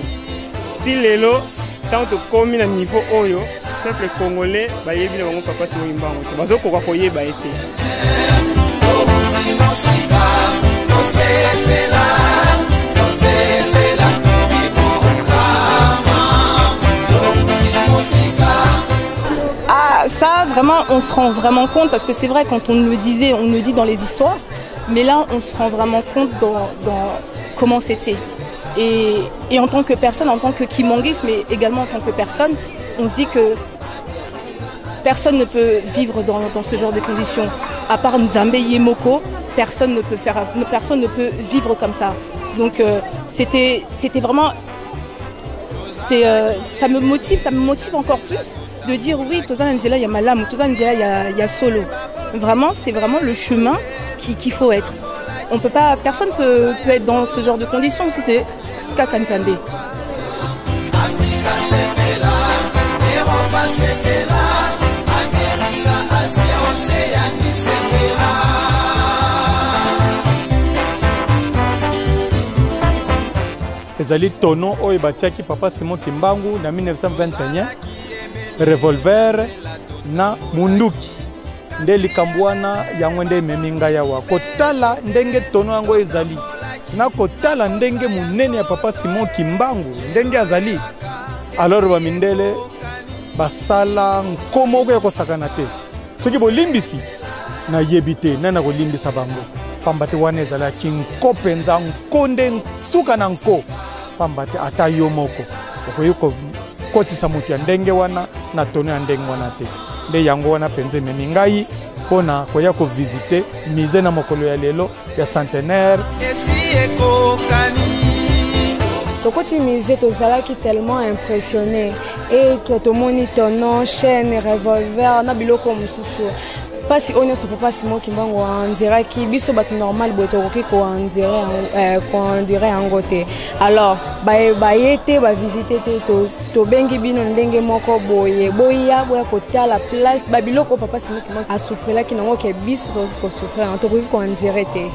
Ti lelo, ntango tokomi na niveau oyo, peuple congolais bayebi na bango papa Simon Kimbangu te, bazokoka koyeba ye te. Touti mosika, tosepela, tosepela ibukama, touti mosika. Ah, ça, vraiment, on se rend vraiment compte, parce que c'est vrai, quand on nous le disait, on nous le dit dans les histoires, mais là, on se rend vraiment compte dans comment c'était. Et en tant que personne, en tant que kimbanguiste, mais également en tant que personne, on se dit que personne ne peut vivre dans ce genre de conditions. À part Nzambe ye moko, personne ne peut faire, personne ne peut vivre comme ça. Donc c'était vraiment, c'est, ça me motive encore plus de dire oui, toza nzela ya malamu, toza nzela ya solo. Vraiment, c'est vraiment le chemin qu'il faut être. On peut pas, personne peut être dans ce genre de conditions si c'est kaka Nzambe. Afrika sepela, Eropa sepela, Amerika, Asia, Oseani sepela. Ezali tono oyo batiaki papa Simon Kimbangu na 1921, revolver na munduki. Nde likambo wana yango nde ememi ngai awa, kotala ndenge tono yango ezali, na kotala ndenge monene ya papa Simon Kimbangu ndenge azali. Alors bamindele basala nko moko ya kosakana te. Soki bolimbisi, nayebi te nani akolimbisa bango, pamba te wana ezalaki nko mpenza, nko nde suka na nko, pamba te ata yo moko okoki kokotisa moto ya ndenge wana na tono ya ndenge wana te. Nde yango wana mpenza ememi ngai mpona koya kovisite musée na mokolo ya lelo ya centenaire. Esi ekokani. Tokoti musée, tozalaki tellement impressionné e tomoni tono, chaîne, revolver na biloko mosusu. Mpasi oyo nyonso papa Simon Kimbangu andiraki biso bato normal boye tokoki koendure yango te. Alors baye te, bavisite te, tobengi bino ndenge moko boye, boya boya kotala place babiloko papa Simon Kimbangu asouffrelaki nango, ke biso tokoki kosouffrir yango, tokoki koendure te.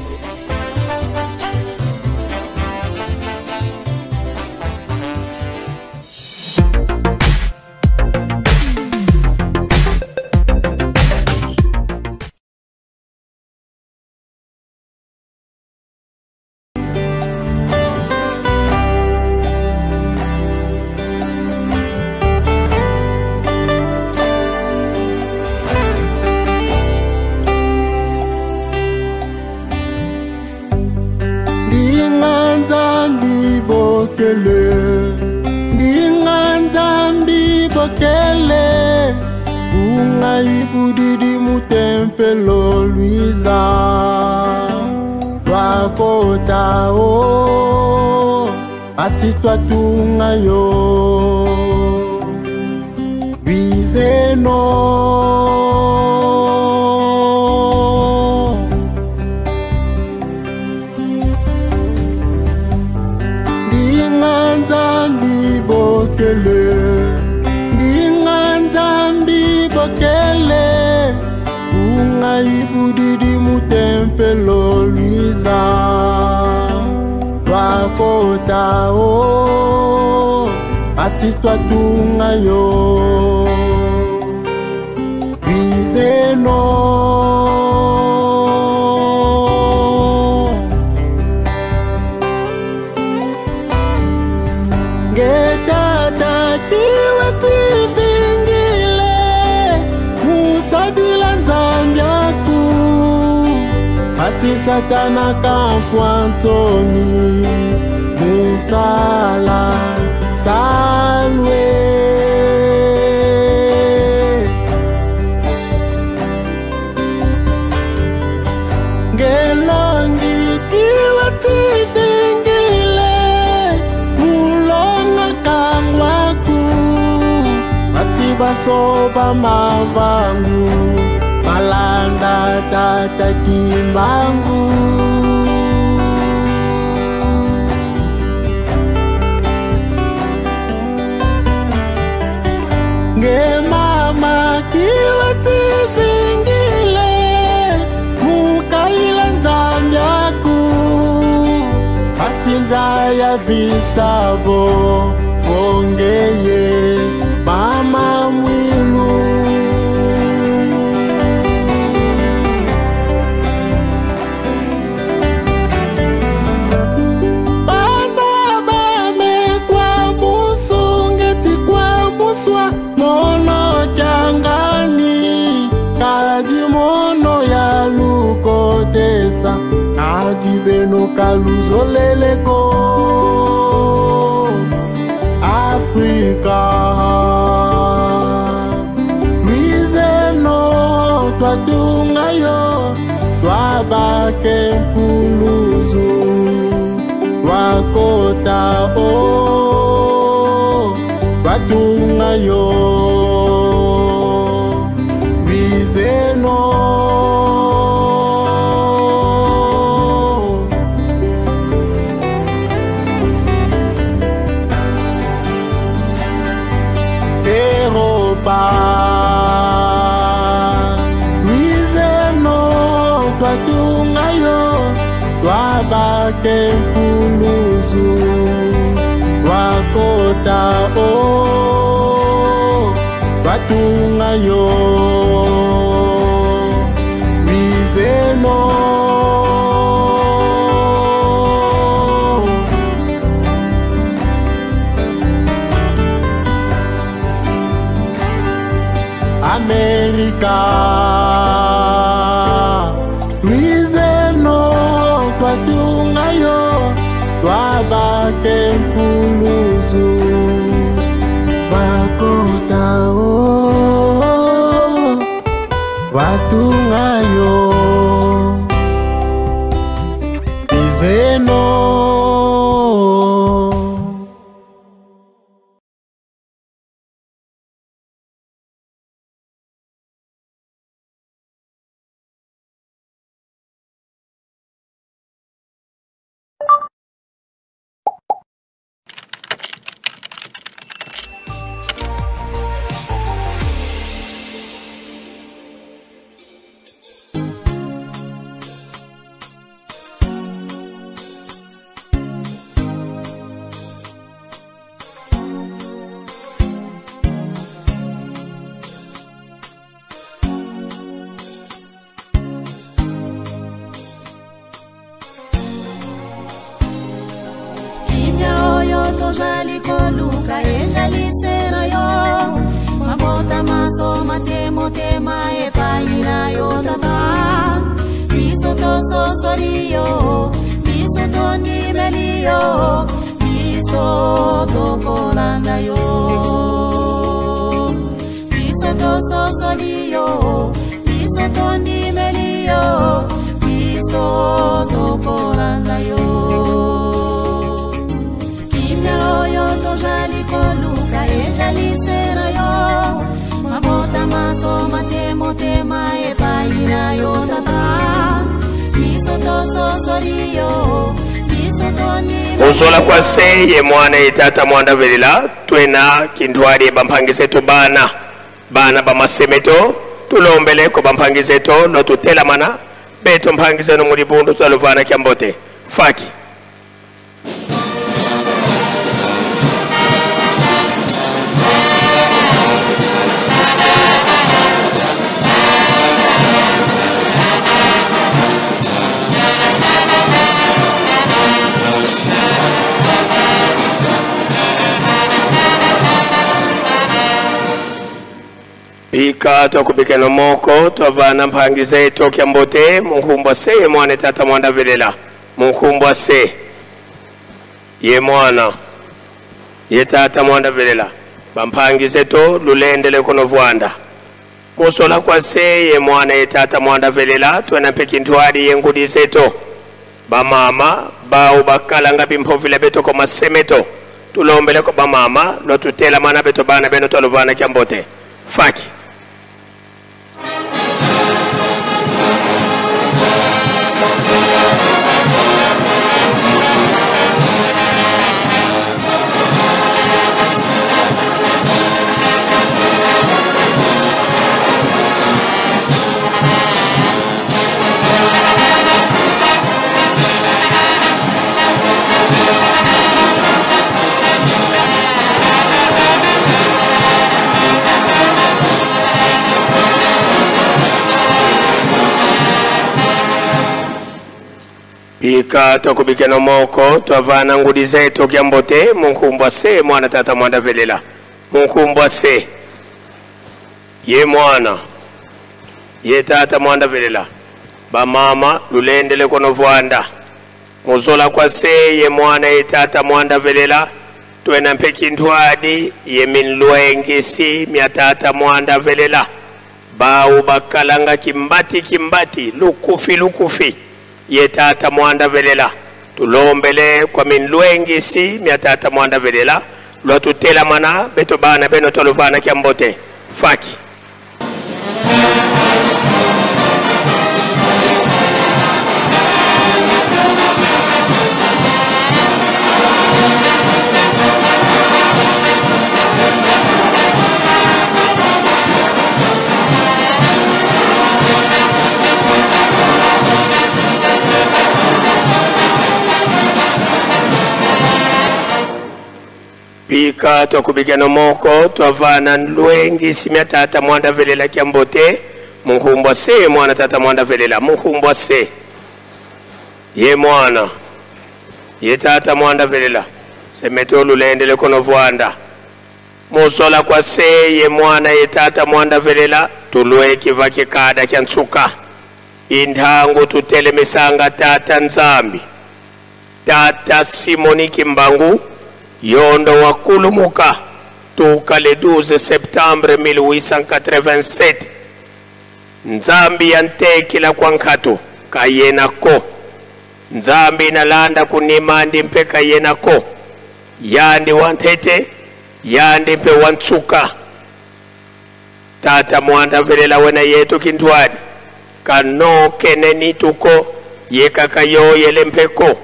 Ndinga Nzambi bokele, ndinga Nzambi bokele, ungai budidi mutempelo Luiza twakota o pasi twatunga yo Luizeno. Ndinga Nzambi bokele, ndinga Nzambi bokele, ungai budidi mutempelo Luiza twakota o pasi twatunga yo Luizeno. Ngetata kiwe tivingile musadila Nzambiaku pasi satana kamfwa ntoni musala salwe. Ngelongi kiwe tivingile mulonga kangwaku pasi basoba mavangu malanda tata Kimbangu. Ngemama kiwe tivingile mukaila Nzambiaku pasi nzaya visavo vongeye mama mwilu. Bana bame kwa musungeti kwa muswa mono jangani kadi mono ya lukotesa kadi beno kaluzoleleko Afrika. Luizeno twatunga yo twabake mpuluzu twakota o twatunga yo Luizeno. Europa Luizeno twatunga yo twabake mpuluzu twakota o twatunga yo Luizeno. Amerika Luizeno twatunga yo twabake mpuluzu twakota o twatunga yo Luizeno. tozali koluka ezali se na yo. Mabota maso matie motema epai na yo tata. Biso tososoli yo, biso tondimeli yo, biso tokolanda yo. Biso tososoli yo, biso tondimeli yo, biso tokolanda yo. Kimia oyo tozali koluka ezali se na yo. Mabota maso matie motema epai na yo tata. Biso tososoli yo, biso tondimeli. Uzola kwa se ye mwana ye tata mwanda velela twena kindwali bampangisetu bana bana bamasemeto tulombele ko bampangiseto lotutelamana beto mpangiseno mulibundu twaluvana kyambote faki. Ika twakubikena moko twavana mpangize kyambote munkumbwa se ye mwana tata mwanda velela munkumbwa se ye mwana ye tata mwanda velela bampangize to lulendele kono vwanda musola kwa se ye mwana ye tata mwanda velela twena mpekintwali ye ngudi to bamama bawu bakalanga bimpovile beto ko masemeto tulombele ko bamama lotutela mana beto bana beno twaluvana kyambote faki. Ika twakubikena moko twavana ngudi zetu kyambote munkumbwa se mwana tata mwanda velela munkumbwa se ye mwana ye tata mwanda velela bamama lulendele kono vwanda muzola kwa se ye mwana ye tata mwanda velela twena mpekintwadi ye minlwengisi mya tata mwanda velela bawu bakalanga kimbati kimbati lukufi lukufi ye tata mwanda velela tulombele kwa minlwengisi mya tata mwanda velela lwatutela mana beto bana beno twaluvana kyambote faki. Pika twakubikana moko twavana nlwengi simya tata mwanda velela kyambote munkumbwa se mwana tata mwanda velela munkumbwa se ye mwana ye tata mwanda velela semeto lulendele kono vwanda musola kwa se ye mwana ye tata mwanda velela tulweki vakikada kya ntsuka inthangu tutelemisanga tata nzambi tata Simoni Kimbangu yondo wakulumuka tuka le 12 septembre 1887 nzambi yantekila kwa nkhatu kayenako nzambi nalanda kunimandi mpe kayenako yandi wantete yandi mpe wantsuka tata mwanda velela wena yetu kintwadi kano keneni tuko yekakayoyele mpeko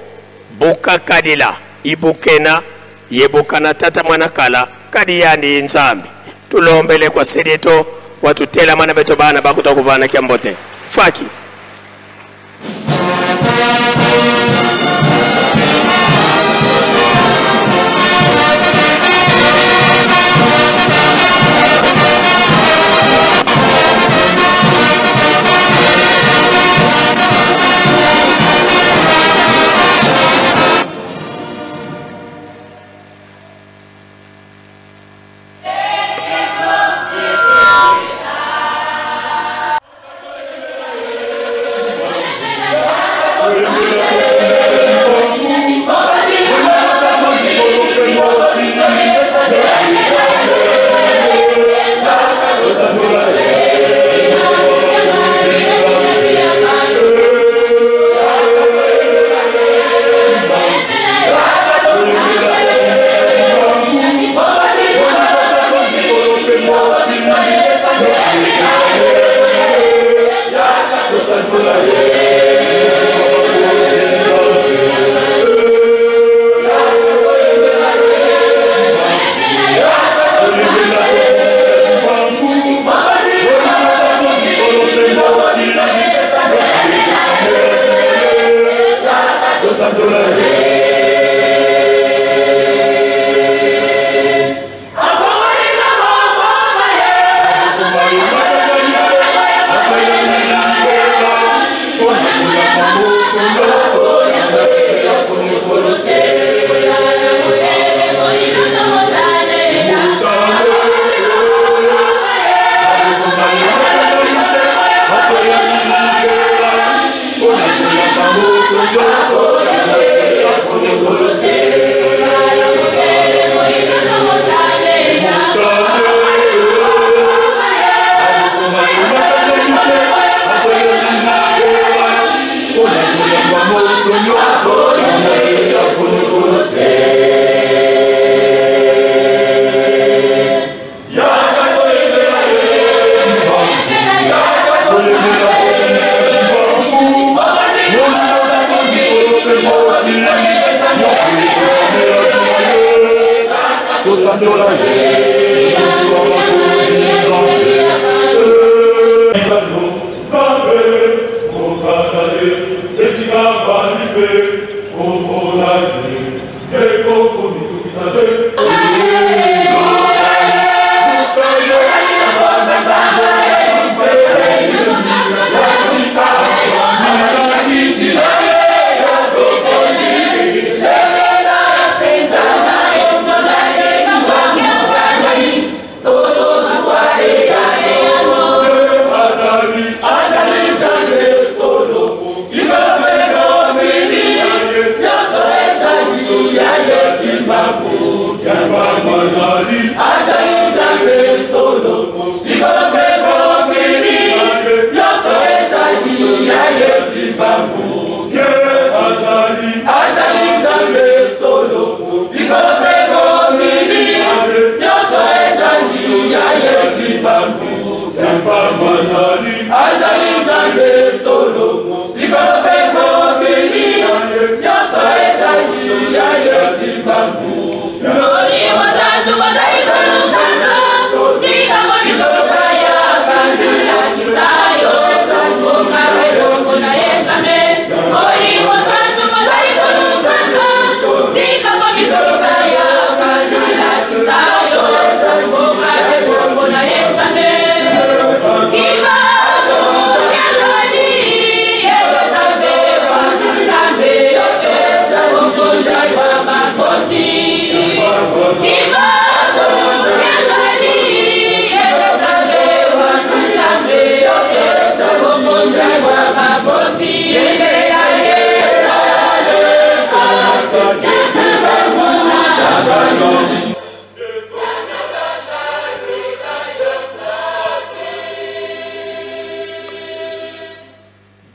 buka kadila ibukena yebukana tata mwana kala kadi yandi nzambi tulombele kwa sedito watutela mana beto bana bakuta kyambote faki.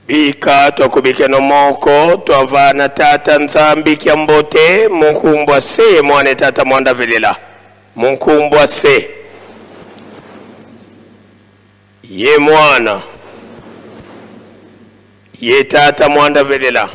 Bika twakubikeno moko twavana tata Nzambi kya mbote munkumbwa se mwana tata mwanda velela munkumbwa se ye mwana ye tata mwanda velela.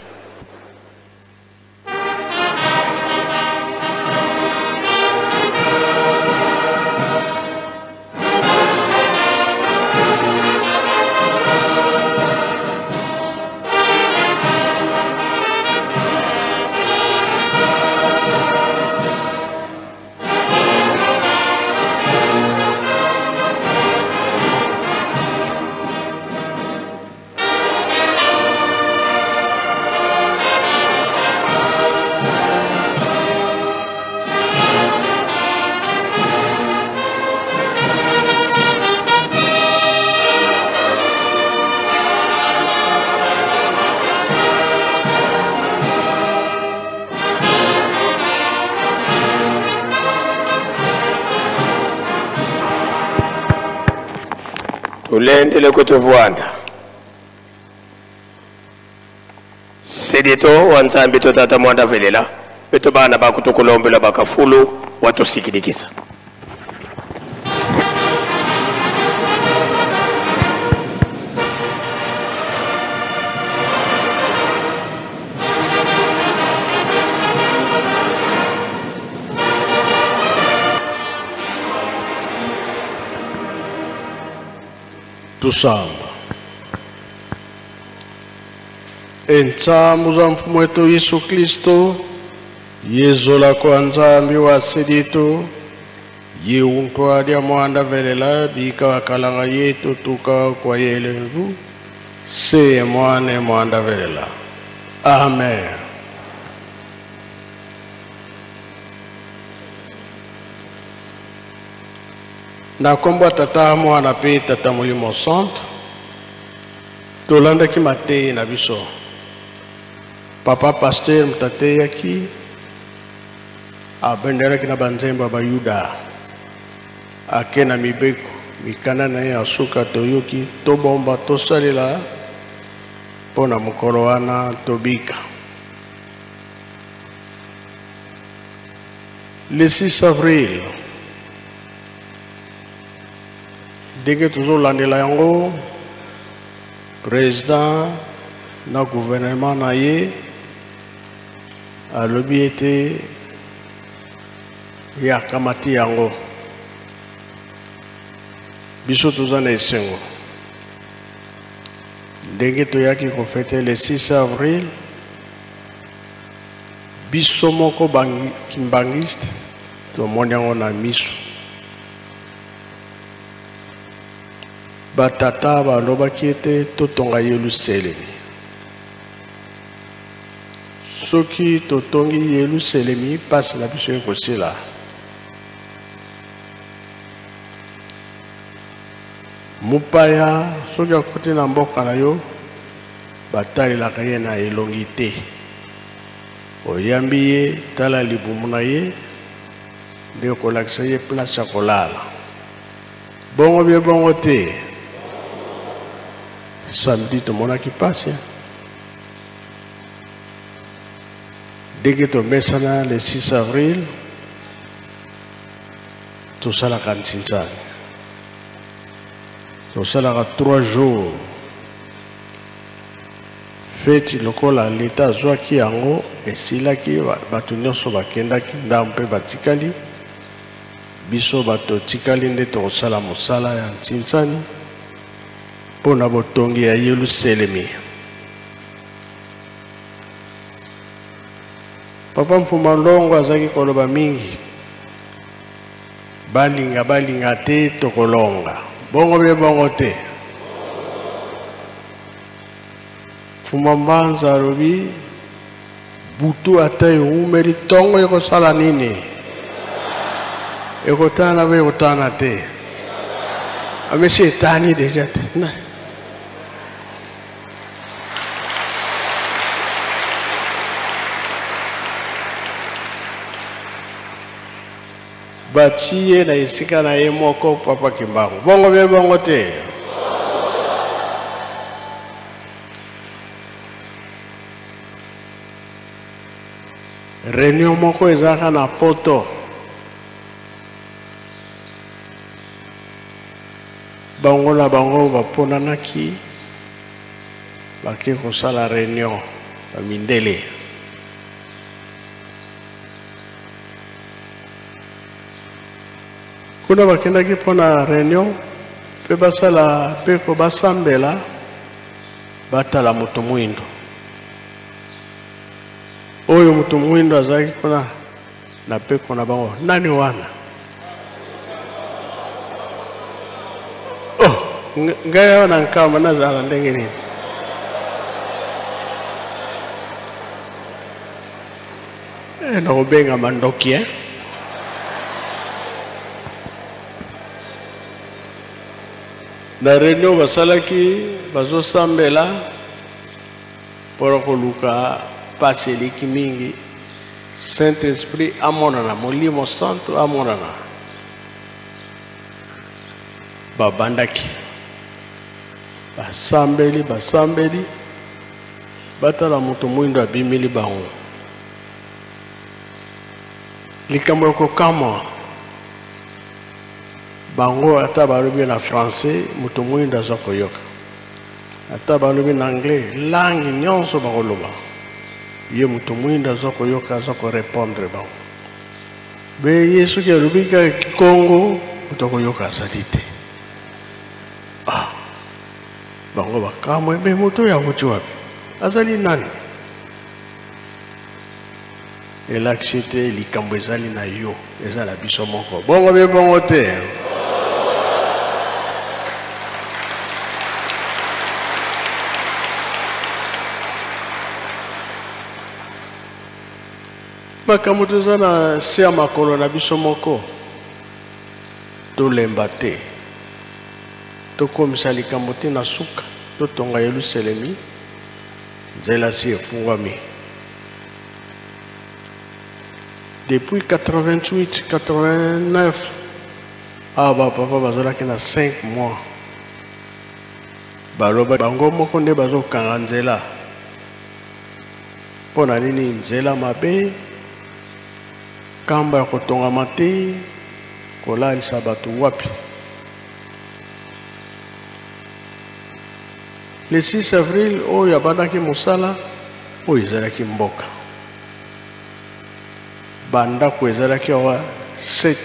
Tulendele kutuvwanda sedito wa Nzambi to tata mwanda velela beto bana bakutukulombela bakafulu watusikilikisa. Tusamba entsambu za mfumo wetu Yesu Kristo yezola kwa Nzambi wa sedito yeuntwa lya mwanda velela bika wakalanga yetu tuka kwa yelenvu se mwane mwanda velela. Amen. Na kombo tata mwana pe tata molimo centre tolandaki mateyi na biso. Papa pasteur mutateyaki abendelaki na banzembo ya bayuda ake na mibeko mikanda na ye ya suka toyoki tobomba tosalela mpo na mokolo wana tobika. Le 6 avril ndenge tozolandela yango président na gouvernement na ye alobi ete Ye akamati yango. Biso toza na esengo ndenge toyaki kofete le 6 avril. Biso moko bakimbangiste tomoni yango na miso. Batata balobaki ete totonga Yelusalemi. Soki totongi Yelusalemi, mpasi na biso ekosila. Mopaya soki akoti na mboka na yo, batalelaka ye na elongi te. Oyambi ye, tala libumu na ye, nde okolakisa ye place ya kolala. Bongo bie bongo te. Samedi tomonaki pasi. Ndenge tomesana le 6 avril, tosalaka nsinzani. Tosalaka 3 jours. Feti lokola leta azwaki yango esilaki, bato nyonso bakendaki ndambo mpe batikali. Biso bato tikali nde tokosala mosala ya nsinzani mpo na botongi ya Yelusalemi. Papa Mfuma Ndongo azalaki koloba mingi, balinga balinga te tokolonga. Bongo be bongo te. Mfuma Mbanza alobi butu ata ewumeli ntongo ekosala nini? Ekotana be ekotana te. Amesi etani deja te. Batie ye na esika na ye moko Papa Kimbangu. Bongo be bongo te. Réunion moko ezalaka na poto. Bango na bango baponanaki bake kosala réunion ba mindele. Kuna bakendaki mpo na réunion mpe basala mpe ko basambela batala moto mwindo. Oyo moto mwindo azalaki kuna na peko na bango, nani wana? Oh, ngai awa na nkamba nazala ndenge nini? Nakobengama ndoki, eh? Na réunion basalaki bazosambela mpona koluka pasi eleki mingi, Saint-Esprit amonana, Molimo Santo amonana. Babandaki basambeli, basambeli, batala moto mwindo abimeli bango. Likambo ya kokamwa, bango ata balobi na français, moto mwindo aza koyoka. Ata balobi na anglais, langue nyonso bakoloba, ye moto mwindo aza koyoka, aza korépondre bango. Be ye soki alobi kaka kikongo, moto akoyoka azali te. Ah, bango bakamwe, me moto oyo awuti wapi? Azali nani? Elakisi ete likambo ezali na yo, eza na biso moko. Bongo be bongo te. Makambo toza na se ya makolo na biso moko, tolemba te, tokomisa likambo te na suka, totonga Yelusalemi, nzela si efungwami. Depuis 88, 89, awa ba papa bazalaki na 5 mois. Baloba bango moko nde bazokanga nzela. Mpo na nini nzela mabe, kamba ya kotongama te, kolalisa bato wapi? Le 6 avril oyo abandaki mosala, oyo ezalaki mboka. Bandako ezalaki awa 7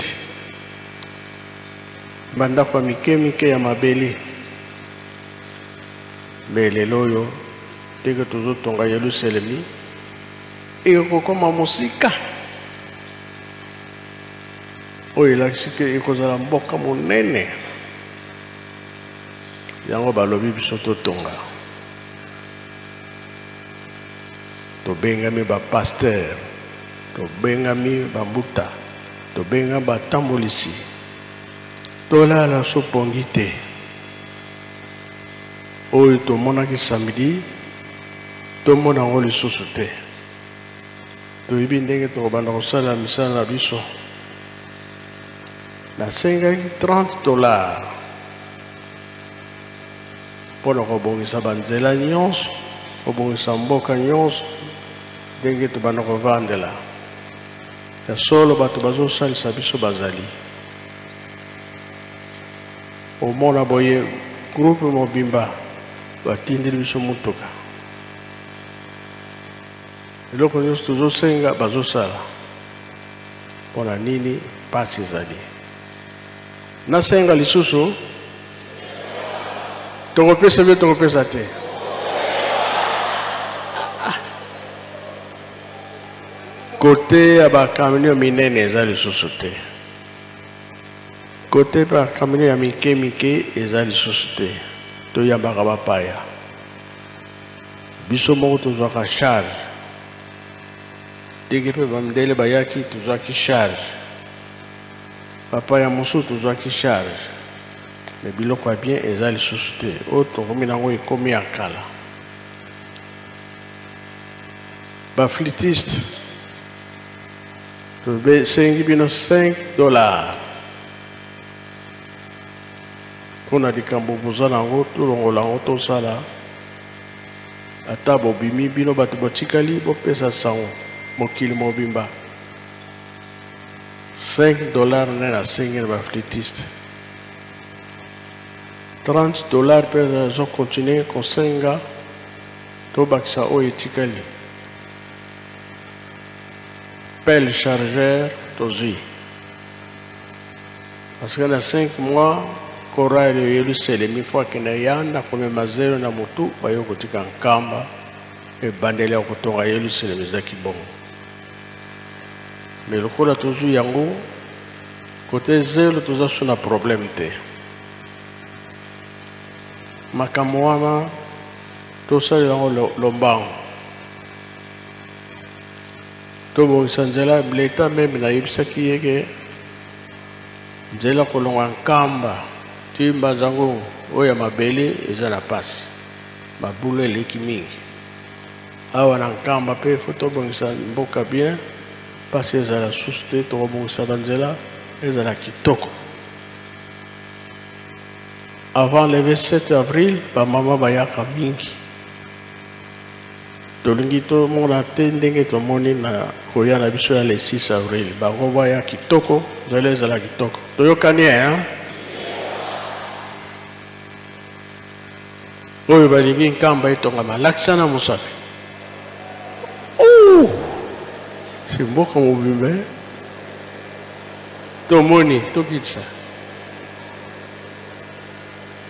bandako ya mike mike ya mabele. Me lelo oyo ndenge tozotonga Yelusalemi ekokoma mosika, oyo elakisi ke ekozala mboka monene. Yango balobi biso totonga, tobengami bapasteur, tobengami bambuta, tobengami batambolisi, tolala so pongi te. Oyo tomonaki samedi tomona yango lisusu te. Toyebi ndenge tokobanda kosala misala na biso. Nasengaki 30 $ mpo na kobongisa banzela nyonso, kobongisa mboka nyonso ndenge tobanda kovandela. Ya solo, bato bazosalisa biso bazali. Omona boye groupe mobimba batindeli biso motuka, eloko nyonso tozosenga bazosala. Mpo na nini? Mpasi ezali. Nasenga lisusu, tokopesa mpe tokopesa te. Kote ya bacamion minene eza lisusu te, kote bacamion ya mike mike eza lisusu te. Toyambaka bapaya, biso moko tozwaka charge. Ndenge mpe bamindele bayaki, tozwaki charge. Bapaya mosusu tozwaki charge, me biloko ya bien eza lisusu te. Oyo tokomi nango ekomi ya kala. Baflûtiste, tosengi bino 5 $ mpona likambo boza nango. Tolongola yango, tosala ata bobimi bino bato botikali, bopesa sango mokili mobimba. 5 $ nde nasengi na baflûtiste. 30 $ mpe nazocontinuer kosenga, tobakisa oyo etikali. Pelle chargeur tozwi, parce que na 5 mois chorale Yelusalemi fo akende yanda komema zelo na motu, bayo kotika Nkamba. Ebandeli ya kotonga Yelusalemi ezalaki bongo, me lokola tozwi yango kote zelo, toza so na problème te. Makambo wana tosalela yango lombango, tobongisa nzela. Leta même nayebisaki ye ke nzela kolongwa Nkamba ti Mbanza-Ngungu, oyo ya mabele eza na pasi, mabulu eleki mingi. Awa na Nkamba mpe fo tobongisa mboka bien, mpasi ezala susu te. Tokobongisa banzela ezala kitoko avant le 27 avril. Bamama bayaka mingi, tolingi tomona te ndenge tomoni na koya na biso ya le 6 avril. Bango baya kitoko, nzela ezala kitoko. Toyokani, hein? Oyo balingi Nkamba etongama, lakisa na mosapi. Si mboka mobimba tomoni, tokitisa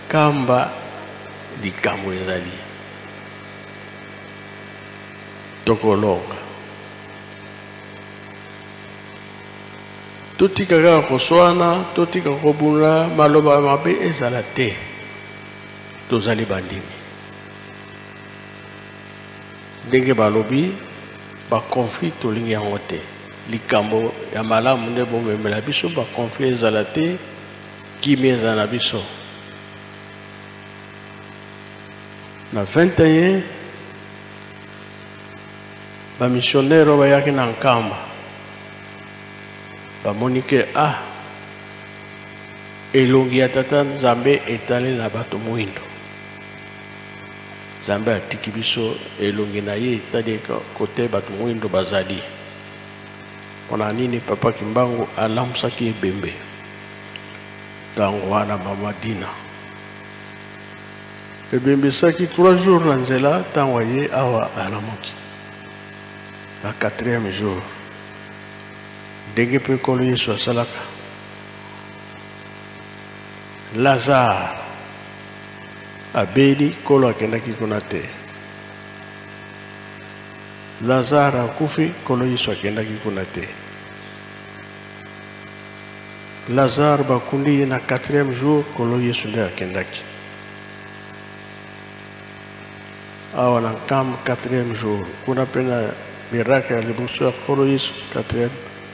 Nkamba, likambo ezali tokolonga. Totika kaka koswana, totika kobunda, maloba mabe ezala te. Tozali bandimi. Ndenge balobi, baconflit tolingi yango te. Likambo ya malamu nde bomemela biso, baconflit ezala te, kimia ezala na biso. Na 21, bamissionnaire oyo bayaki na Nkamba bamoni ke ah, elongi ya Tata Nzambe etali na bato mwindo. Nzambe atiki biso, elongi na ye etali kote bato mwindo bazali. Mpona nini? Papa Kimbangu alamusaki ebembe ntango wana. Mama Dina, ebembe esaki 3 jours na nzela. Ntango aye awa, alamuki na quatrième jour. Ndenge mpe Nkolo Yesu asalaka. Lazare abeli, Nkolo akendaki kuna te. Lazare akufi, Nkolo Yesu akendaki kuna te. Lazare bakundi ye na quatrième jour, Nkolo Yesu nde akendaki. Awa na Nkamba quatrième jour, kuna mpe na miracle ya liboso ya Nkolo Yesu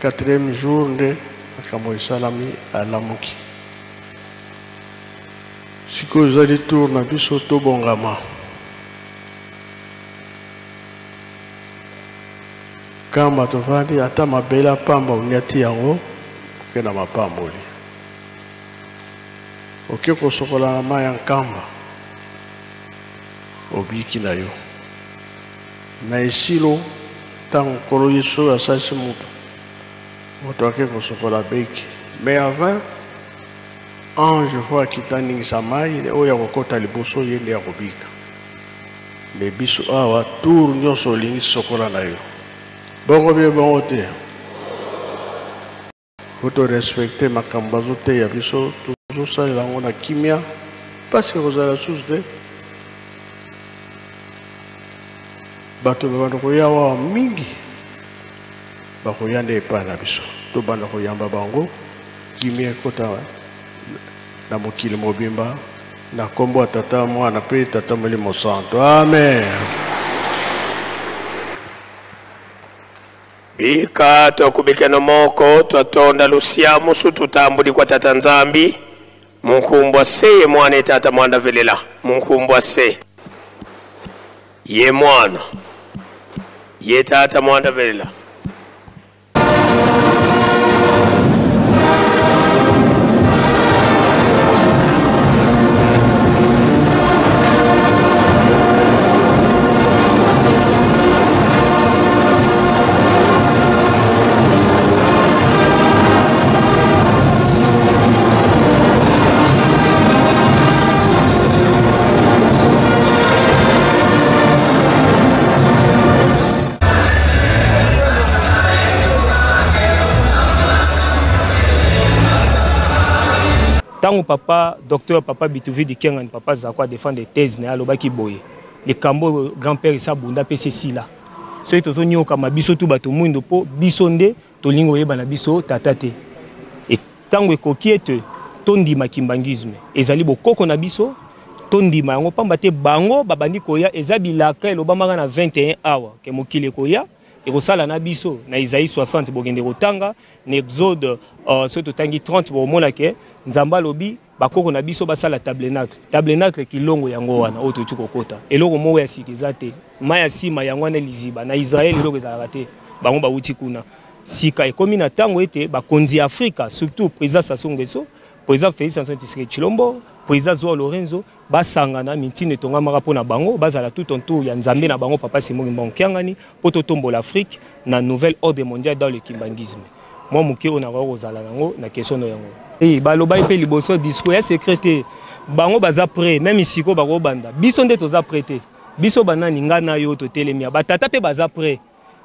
quatrième jour nde makambo esalami, alamuki. Sikoyo ezali tour na biso tobongama. Nkamba tovandi ata mabele pamba oniati yango oke na mapamboli. Oke kosokola na mai ya Nkamba obiki na yo. Na esilo ntango Nkolo Yesu asalisi moto, moto ake kosokola beki. Mais avant ange fo akita ningisa mai oyo akokota liboso ye nde akobika. Mais biso awa tour nyonso olingi sokola na yo. Bongo bie bongo te. Faut to respecter makambo bazoteya biso, tozosalela yango na kimia, mpasi ekozala susu te. Bato babanda koya awa mingi, bakoya nde epai na biso, tobanda koyamba bango, kimia ekota na mokili mobimba, na nkombo ya Tata, Mwana mpe Tata Molimo Santo. Amen. Bika twakubikana moko twatonda lusia musu tutambuli kwa Tata Nzambi munkumbwa se ye mwana ye tata mwanda velela munkumbwa se ye mwana ye tata mwanda velela. Tango papa docteur papa Bituvidi Kiangani papa Zako a défendre thèse na ye alobaki boye likambo oyo grand père esi abunda mpe esi esila soki tozonyokama biso tu bato mwindo mpo biso nde tolingi koyeba na biso tata te ntango ekoki ete tondima kimbanguisme ezali bokoko na biso tondima yango pamba te bango babandi koya eza bilaka elobamaka na 21 awa ke mokili ekoya ekosala na biso na Isaïe 60 bokende kotanga na Exode soki totangi 30 bokomona ke Nzambe alobi bakoko na biso basala tabernacle. Tabernacle kilongo yango wana oyo toyuti kokota. Eloko moko ya sika eza te. Mai ya nsima yango wana liziba. Na Israël eloko ezalaka te. Bango bawuti kuna. Sika ekomi na ntango ete bakonzi ya Afrika, surtout président Sassou Nguesso, président Félix Antoine Tshisekedi Tshilombo, président Joao Lourenço, basangana mitindo etongamaka mpo na bango bazala tout autour ya Nzambe na bango Papa Simon Kimbangu Kiangani mpo totombola Afrique na nouvel ordre mondial dans le kimbanguisme. Mwa moke oyo nakoki kozala nango na question no yango. Eh, balobaki mpe liboso discours ya secret te. Bango baza prêt, même siko bakobanda. Biso nde toza prêt te. Biso banani nga na yo totelemi. Batata mpe baza prêt.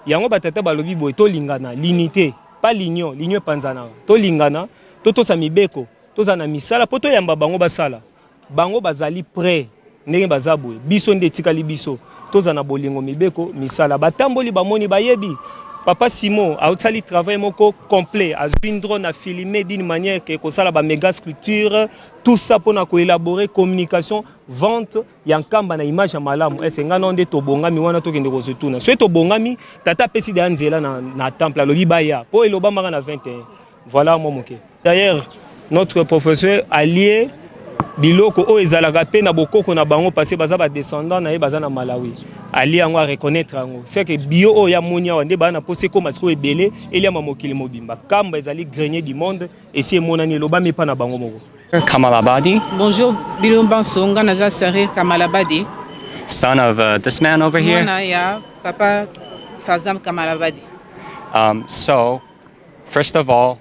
Yango batata balobi boye tolingana, l'unité, pas l'union, l'union epanzanaka. Tolingana, totosa mibeko, tozala na misala mpo toyamba bango basala. Bango bazali prêt ndenge baza boye, biso nde etikali biso tozala na bolingo, mibeko, misala. Batamboli bamoni bayebi Papa Simon aosali travail moko complet, azwi drone a filmer d'une manière que kosala ba méga sculpture, tout ça pona ko élaborer communication, vente ya Nkamba na image ya malamu. Est-ce nga nde tobongami wana tokende kozotuna. Soki tobongami, tata apesi deya nzela na temple, alobi baya po elobamaka na 21. Voilà moi moke. D'ailleurs, notre professeur allié biloko oyo ezalaka pe na bokoko na bango parce que baza ba descendants na ye baza na Malawi. Allié yango a reconnaître yango. C'est que bio oyo ya moni awa nde bana posse koma siko ebele eliama mokili mobimba. Kamba ezali grenier du monde et si emonani elobami pa na bango moko. Kamalabadi. Bonjour, Bilomba Nsonga, naza Sarir Kamalabadi. Son of this man over here. Mwana ya papa Fazam Kamalabadi. So, first of all,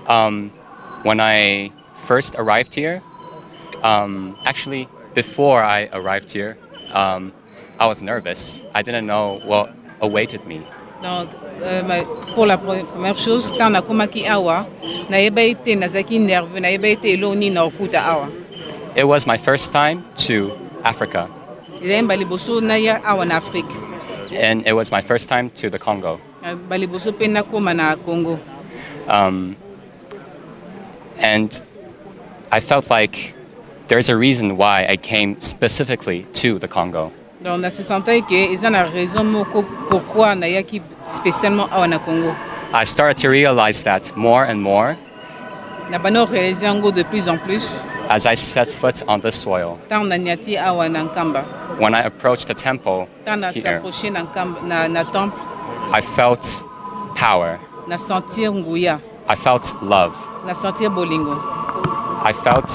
when I first arrived here, actually before I arrived here, I was nervous. I didn't know what awaited me. Donc, Pour la première chose, ntango nakomaki awa, nayebaki te, nazalaki nerveux, nayebaki te eloko nini nakokuta awa. It was my first time to Africa. Ezali mbala liboso naya awa na Afrique. And it was my first time to the Congo. Mbala liboso mpe nakóma na Congo. And I felt like there's a reason why I came specifically to the Congo. Donc na se sentaki ke eza na raison moko pourquoi nayaki spécialement awa na Congo. I started to realize that more and more Na bandi koréaliser yango de plus en plus as I set foot on this soil. Ntango naniati awa na Nkamba. When I approached the temple Ntango na here, s'approche na, Nkamba, na temple, I felt power. Na sentir nguya. I felt love. Na sentir bolingo. I felt,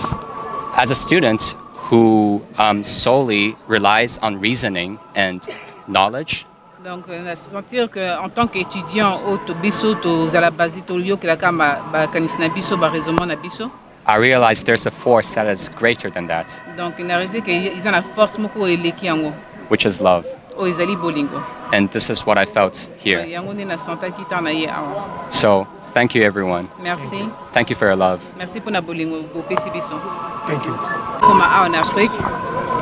as a student who solely relies on reasoning and knowledge, Donc na sentir que en tant qu'étudiant oyo to biso tozala basi toyokelaka makanisi na biso, baraisonnement na biso, I realized there's a force that is greater than that, donc na réalise ke eza na force moko oyo eleki yango, which is love. Oyo ezali bolingo. And this is what I felt here. Yango nde nasentaki ntango na ye awa. So thank you, everyone. Merci. Thank you for your love. Merci mpona bolingo bopesi biso. Thank you. Koma awa na Afrique.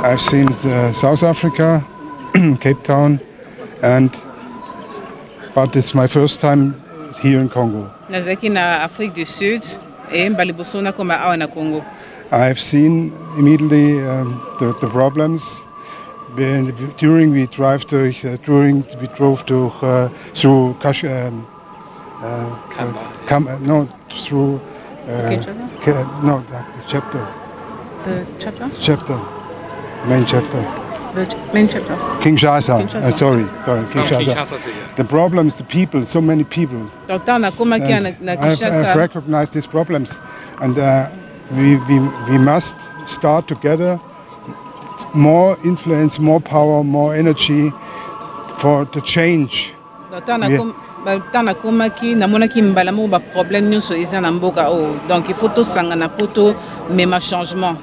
I've seen South Africa, Cape Town, and but it's my first time here in Congo. Nazalaki na Afrique du Sud e mbala liboso nakoma awa na Congo. I've seen immediately the problems during we drive to, during we drove to through Kash, Kam, no, through Kinshasa? No, the chapter. The chapter? Chapter, main chapter. The main chapter. Kinshasa. Kinshasa. Sorry, sorry, Kinshasa. Kinshasa, yeah. The problems, the people, so many people. Donc ntango nakomaki And na I've Kinshasa, recognized these problems, and we must start together. More influence, more power, more energy for the change. Donc ntango ntango nakomaki, namonaki mbala moko baproblème nyonso eza na mboka oyo, donc il faut tosangana mpo tomema changement.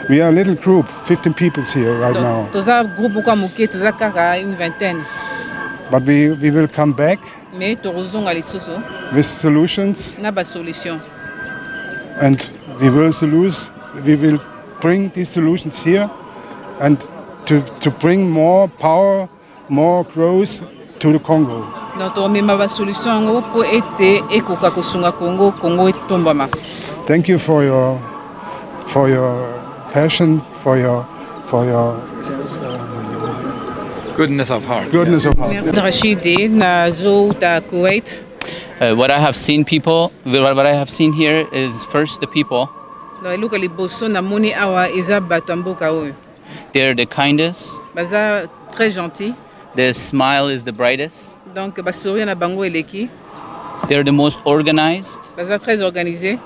We are a little group, 15 people here right Donc, now. Toza groupe moko ya moke, toza kaka une vingtaine. But we will come back Mais tokozonga lisusu with solutions na basolution. And we will bring these solutions here and to bring more power, more growth to the Congo. Donc tokomema basolution yango mpo ete ekoka kosunga Congo, Congo etombama. Thank you for your passion, for your Goodness of heart. Goodness of heart. Merci. Rachidi, nazouta Kuwait. What I have seen people, what I have seen here is first the people. Donc eloko ya liboso namoni awa eza bato ya mboka oyo. They're the kindest. Baza très gentil. Their smile is the brightest. Donc basourire na bango eleki. They're the most organized Baza très organisé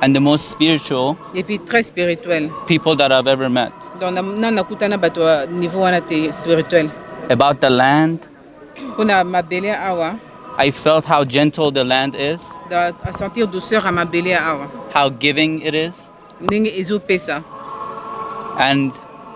and the most spiritual et puis très spirituel. People that I've ever met. Donc na nakutana bato ya niveau wana te, spirituel. About the land, Mpona mabele awa, I felt how gentle the land is, da asentir douceur ya mabele awa, how giving it is, ndenge ezopesa, and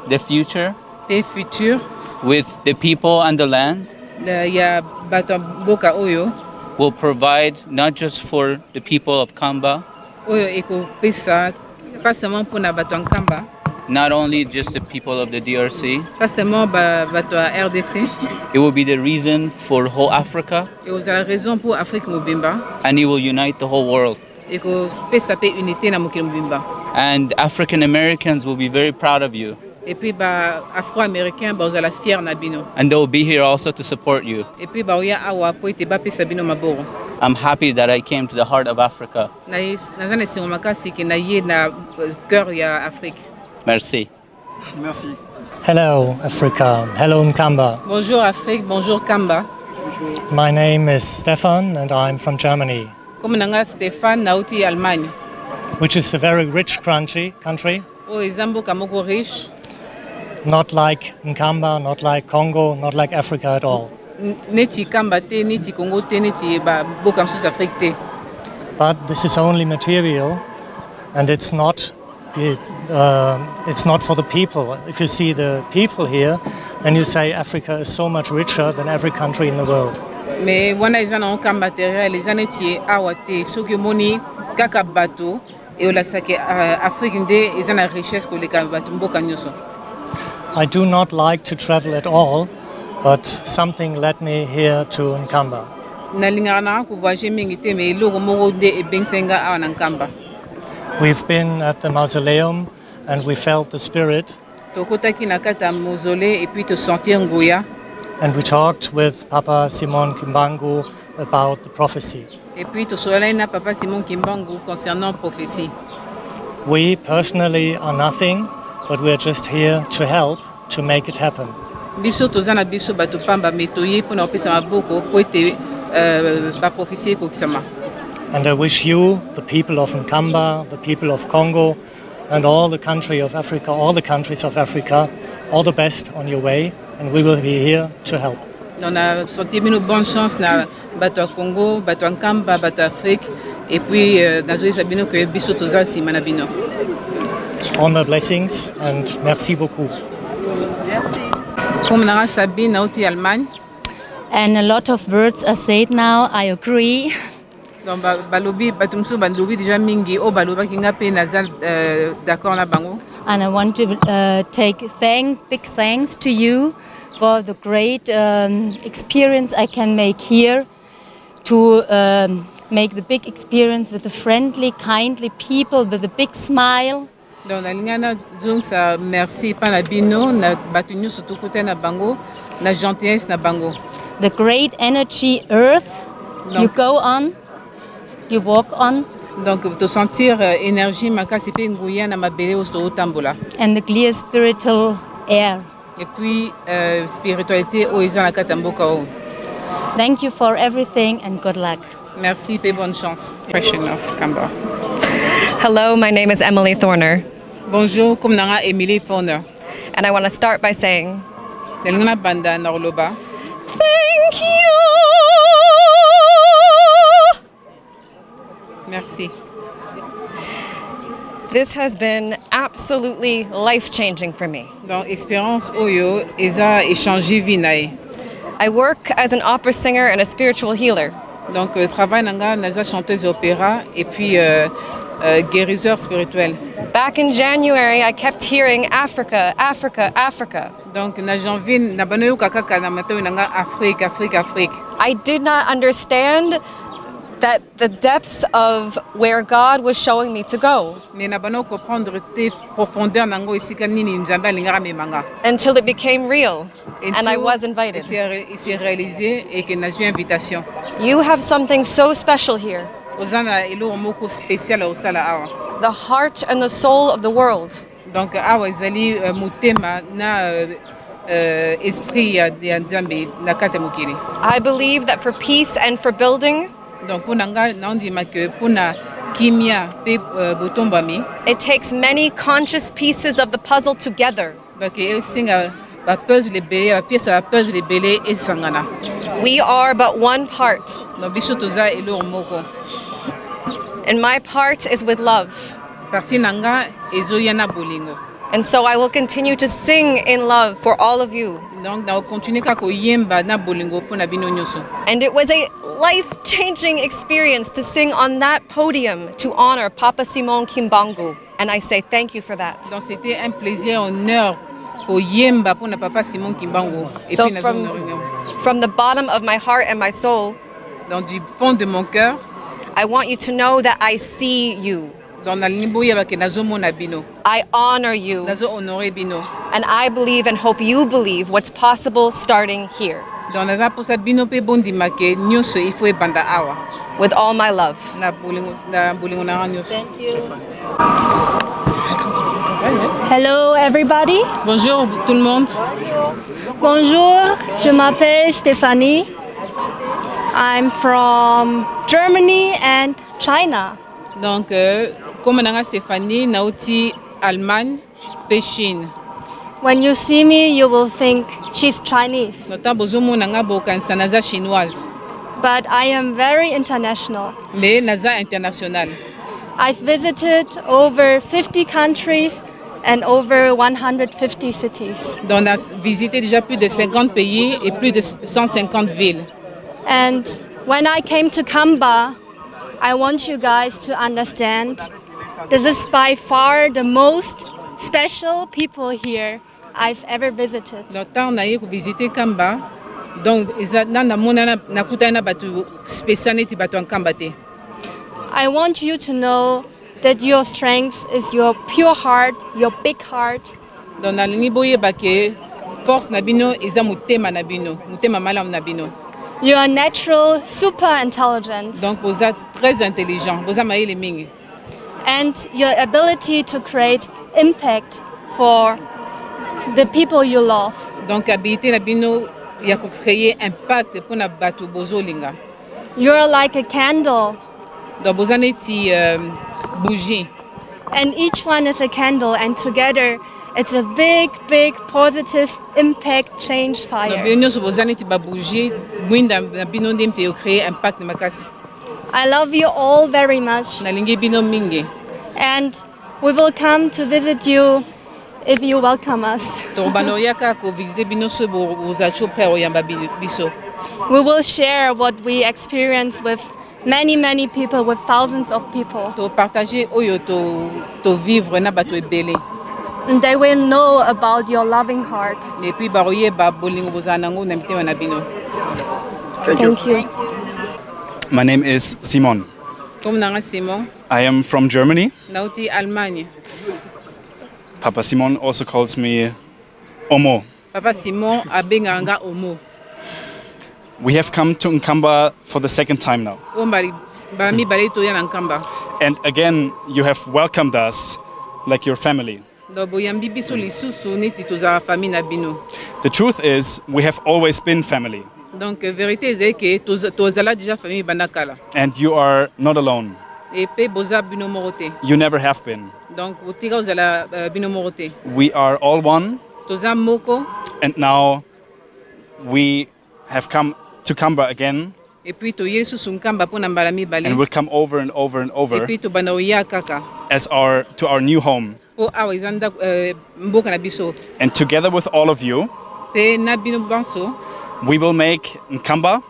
the future mpe futur with the people and the land ya bato ya mboka oyo will provide not just for the people of Kamba, oyo ekopesa pas seulement mpona bato ya Nkamba, not only just the people of the DRC, pas seulement bato ya RDC, it will be the reason for whole Africa ekozala raison mpo Afrique mobimba, and it will unite the whole world. Ekopesa mpe unité na mokili mobimba. And African Americans will be very proud of you. Et puis ba afro-américain bazala fier na bino. And they will be here also to support you. Et puis baoya awa po ete bapesa bino maboko. I'm happy that I came to the heart of Africa. Naza na esengo makasi ke na ye na cœur ya Afrique. Merci. Merci. Hello, Africa. Hello, Nkamba. Bonjour Afrique, bonjour Nkamba. My name is Stefan and I'm from Germany, Kombo na nga Stéphane, nauti Allemagne, which is a very rich country, oyo eza mboka moko riche, not like Nkamba, not like Congo, not like Africa at all. Neti Nkamba te, neti Congo te, neti bamboka mosusu Afrique te. But this is only material and it's not for the people. If you see the people here, then you say Africa is so much richer than every country in the world. Mais wana eza nango ka materiel, eza neti awa te. Soki omoni kaka bato eolasaki Afrique nde eza na richesse koleka bato mboka nyonso. I do not like to travel at all, but something led me here to Nkamba. Nalingaka nanga kovoyage mingi te, mais eloko moko nde ebengisaki nga awa na Nkamba. We've been at the mausoleum and we felt the spirit. Tokotaki na kati ya mausolée et puis tosentir nguya. And we talked with Papa Simon Kimbangu about the prophecy. Et puis tosololaki na Papa Simon Kimbangu concernant prophétie. We personally are nothing, but we are just here to help to make it happen. Biso toza na biso bato pamba, mais toye mpona kopesa maboko po ete baprophétie ekokisama. And I wish you, the people of Nkamba, the people of Congo, and all the country of Africa, all the countries of Africa, all the best on your way, and we will be here to help. Donc na senti bino bonne chance na bato ya Congo, bato ya Nkamba, bato ya Afrique, et puis nazoyebisa bino ke biso toza nsima na bino. All my blessings and merci beaucoup. Merci. Kombo na nga Sabine, nauti Allemagne. And a lot of words are said now, I agree. Donc balobi bato mosusu balobi déjà mingi oyo balobaki, nga mpe naza d'accord na bango. And I want to take big thanks to you for the great experience I can make here, to make the big experience with the friendly, kindly people with a big smile. Donc nalingi nazongisa merci epai na bino na bato nyonso tokuta na bango na gentillesse na bango. The great energy earth you go on, you walk on. Donc tosentir énergie makasi mpe nguya na mabele oyo tozotambola. And the clear spiritual air. Et puis spiritualité oyo eza na kati ya mboka oyo. Thank you for everything and good luck. Merci mpe bonne chance. Question of Nkamba. Hello, my name is Emily Thorner. Bonjour, kombo na nga Emily Thorner. And I want to start by saying, Nalingi nabanda na koloba, Thank you. Merci. This has been absolutely life changing for me. Donc expérience oyo eza échange vie na ye. I work as an opera singer and a spiritual healer. Donc travail na nga, naza chanteuse opéra et puis guérisseur spirituel. Back in January, I kept hearing Africa, Africa, Africa. Donc na janvier na bano yoka kaka na matoi na nga Afrique, Afrique, Afrique. I did not understand that the depths of where God was showing me to go Mais na bano comprendre te profondeur nango, esika nini Nzambe alingaka amema nga. Until it became real and I was invited. Esi réalisé et que nazwi invitation. You have something so special here. Oza na eloko moko spécial ya kosala awa. The heart and the soul of the world. Donc awa ezali motema na esprit ya Nzambe na kati ya mokili. I believe that for peace and for building, Donc mpo na nga naondima ke mpo na kimia mpe botombami, it takes many conscious pieces of the puzzle together. Donc esenga bapuzzle ebele, bapièce ya bapuzzle ebele esangana. We are but one part. Donc biso toza eloko moko. And my part is with love. Partie na nga ezoya na bolingo. And so I will continue to sing in love for all of you. Donc nakocontinue kaka koyemba na bolingo mpo na bino nyonso. And it was a life changing experience to sing on that podium to honor Papa Simon Kimbangu. And I say thank you for that. Donc c'était un plaisir, honneur koyemba mpo na Papa Simon Kimbangu et So puis from the bottom of my heart and my soul, Donc du fond de mon cœur, I want you to know that I see you. Donc nalingi boyeba ke nazomona bino. I honor you. Nazo honore bino. And I believe and hope you believe what's possible starting here. Donc naza mposa bino mpe bondima ke nyonso il faut ebanda awa. With all my love. Na bolingo na nga nyonso. Thank you. Hello everybody. Bonjour tout le monde. Bonjour, je m'appelle Stéphanie. I'm from Germany and China. Donc kombo na nga Stéphanie, nauti Allemagne mpe Chine. When you see me, you will think she's Chinese. Ntango bozomona nga, bokanisa naza chinoise. But I am very international. Mais naza international. I've visited over 50 countries and over 150 cities. Donc on a visité déjà plus de 50 pays et plus de 150 villes. And when I came to Kamba, I want you guys to understand this is by far the most special people here I've ever visited. Donc ntango naye kovisite Nkamba, donc eza na namona nakutani na bato spécial neti bato ya Nkamba te. I want you to know that your strength is your pure heart, your big heart. Donc nalingi boyeba ke force na bino eza motema na bino, motema malamu na bino. Your natural super intelligence. Donc boza très intelligent, boza mayele mingi. And your ability to create impact for the people you love. Donc habilité na bino ya ko créer impact mpona bato bozolinga. You're like a candle. Donc boza neti bougie. And each one is a candle, and together it's a big, big positive impact change Donc fire. Bino nyonso boza neti babougie, mwinda na bino nde mte ecréer impact makasi. I love you all very much. Nalingi bino mingi. And we will come to visit you if you welcome us. Tokobanda oya kaka kovisite bino so bozala tio prêt oyamba biso. We will share what we experience with many, many people, with thousands of people. Topartage oyo tovivre na bato ebele. And they will know about your loving heart. Et puis bakoyeba bolingo bozala nango na mitema na bino. Thank you. Thank you. My name is Simon. Kombo na nga Simon. I am from Germany. Nauti Allemagne. Papa Simon also calls me Omo. Papa Simon abengaka nga Omo. We have come to Nkamba for the second time now. Oyo mbala mibale toya na Nkamba. And again, you have welcomed us like your family. Donc boyambi biso lisusu neti tozala famille na bino. The truth is, we have always been family, Donc vérité ezali ke tozala déjà famille banda kala. And you are not alone. Epe boza bino moko te. You never have been. Donc botika kozala bino moko te. We are all one, Toza moko. And now we have come to Kamba again, Et puis toye lisusu Nkamba mpo na mbala mibale. And will come over and over and over Et puis tobanda koya kaka as our to our new home. Mpo awa eza mboka na biso. And together with all of you, Mpe na bino banso, we will make Nkamba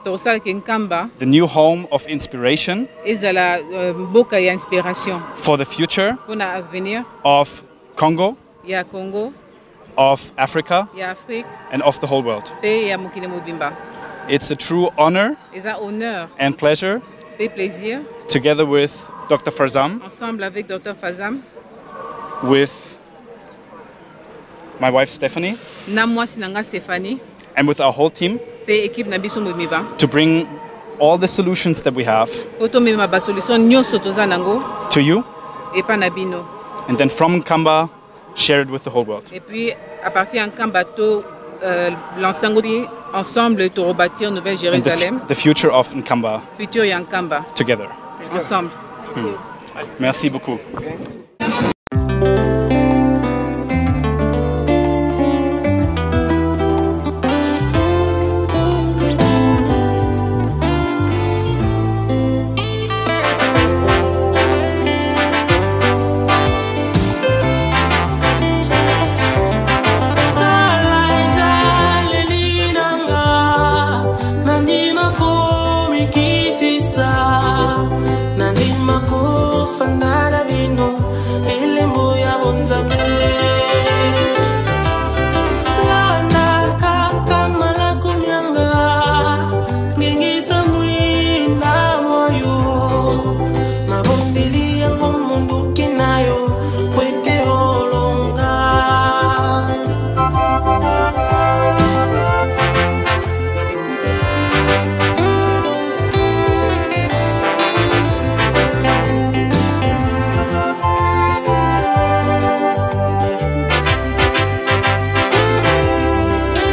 tokosalaka Nkamba the new home of inspiration ezala mboka ya inspiration for the future mpo na avenir of Congo, ya Congo, of Africa, ya Afrique, and of the whole world. Mpe ya mokili mobimba. It's a true honor Eza honneur and pleasure, mpe plaisir, together with Dr. Farzam, ensemble avec Dr Fazam, with my wife Stephanie, na mwasi na nga Stéphanie, and with our whole team, mpe équipe na biso mobimba, to bring all the solutions that we have mpo tomema basolution nyonso toza nango to you, epa na bino. And then from Nkamba, share it with the whole world. Et puis à partir ya Nkamba to lance yango mpe ensemble torebâtir Nouvelle And Jérusalem, the future of Nkamba futur ya Nkamba together. Ensemble. Merci beaucoup. Tala ezaleli na nga, nandima komikitisa, nandima kofanda na bino elembo ya bonzambe. Landa kaka malako mianga, ngengisa mwinda moyo, mabondeli yango monduki na yo po ete olonga.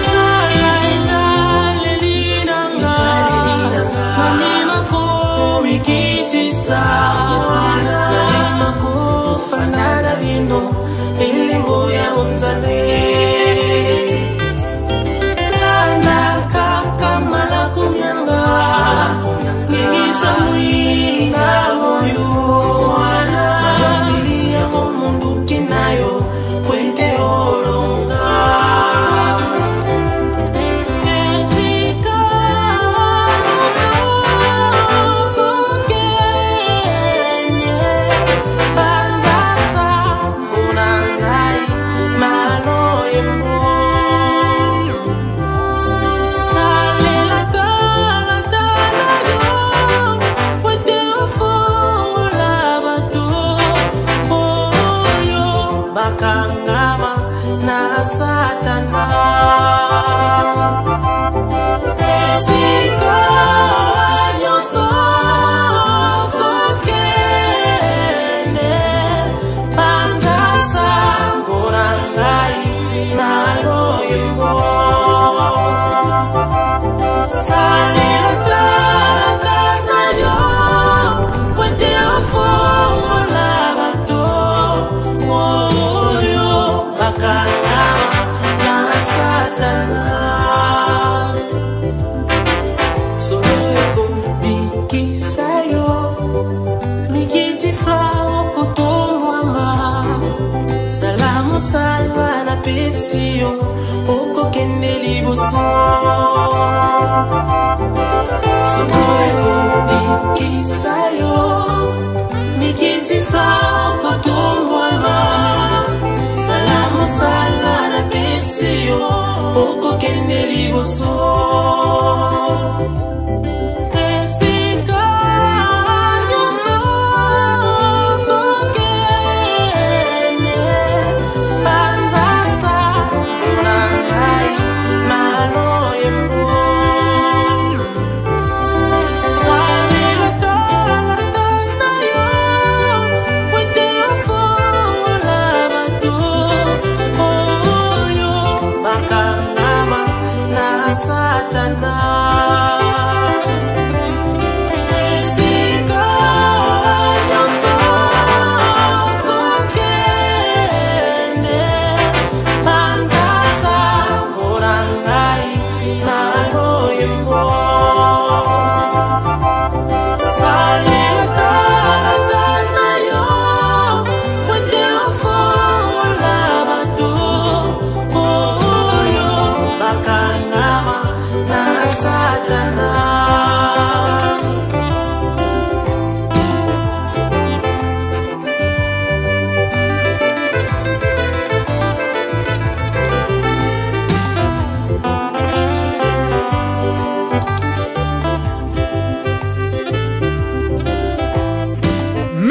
Tala ezaleli na nga, nandima komikitisa, nandima kofanda na bino elembo ya bonzambe. Landa kaka malako mianga, ngengisa mwinda moyo, mabondeli yango monduki na yo po ete olonga. Esika Bakangama na satana. Esika nyonso kokende, panza sango na ngai na loyembo. Salela tata na yo po ete ofongola bato oyo bakangama na satana. Solo ekobikisa yo, mikitisa okotombwama. Sala mosala napesi yo, okokende liboso. Solo ekobikisa yo, mikitisa okotombwama. Sala mosala napesi yo, okokende liboso. Esika nyonso kokende, panza sango na ngai na loyembo. Salela tata na yo po ete ofongola bato oyo bakangama na satana. Esika nyonso kokende, panza sango na ngai na loyembo. Salela tata na yo po ete ofongola bato oyo bakangama na satana.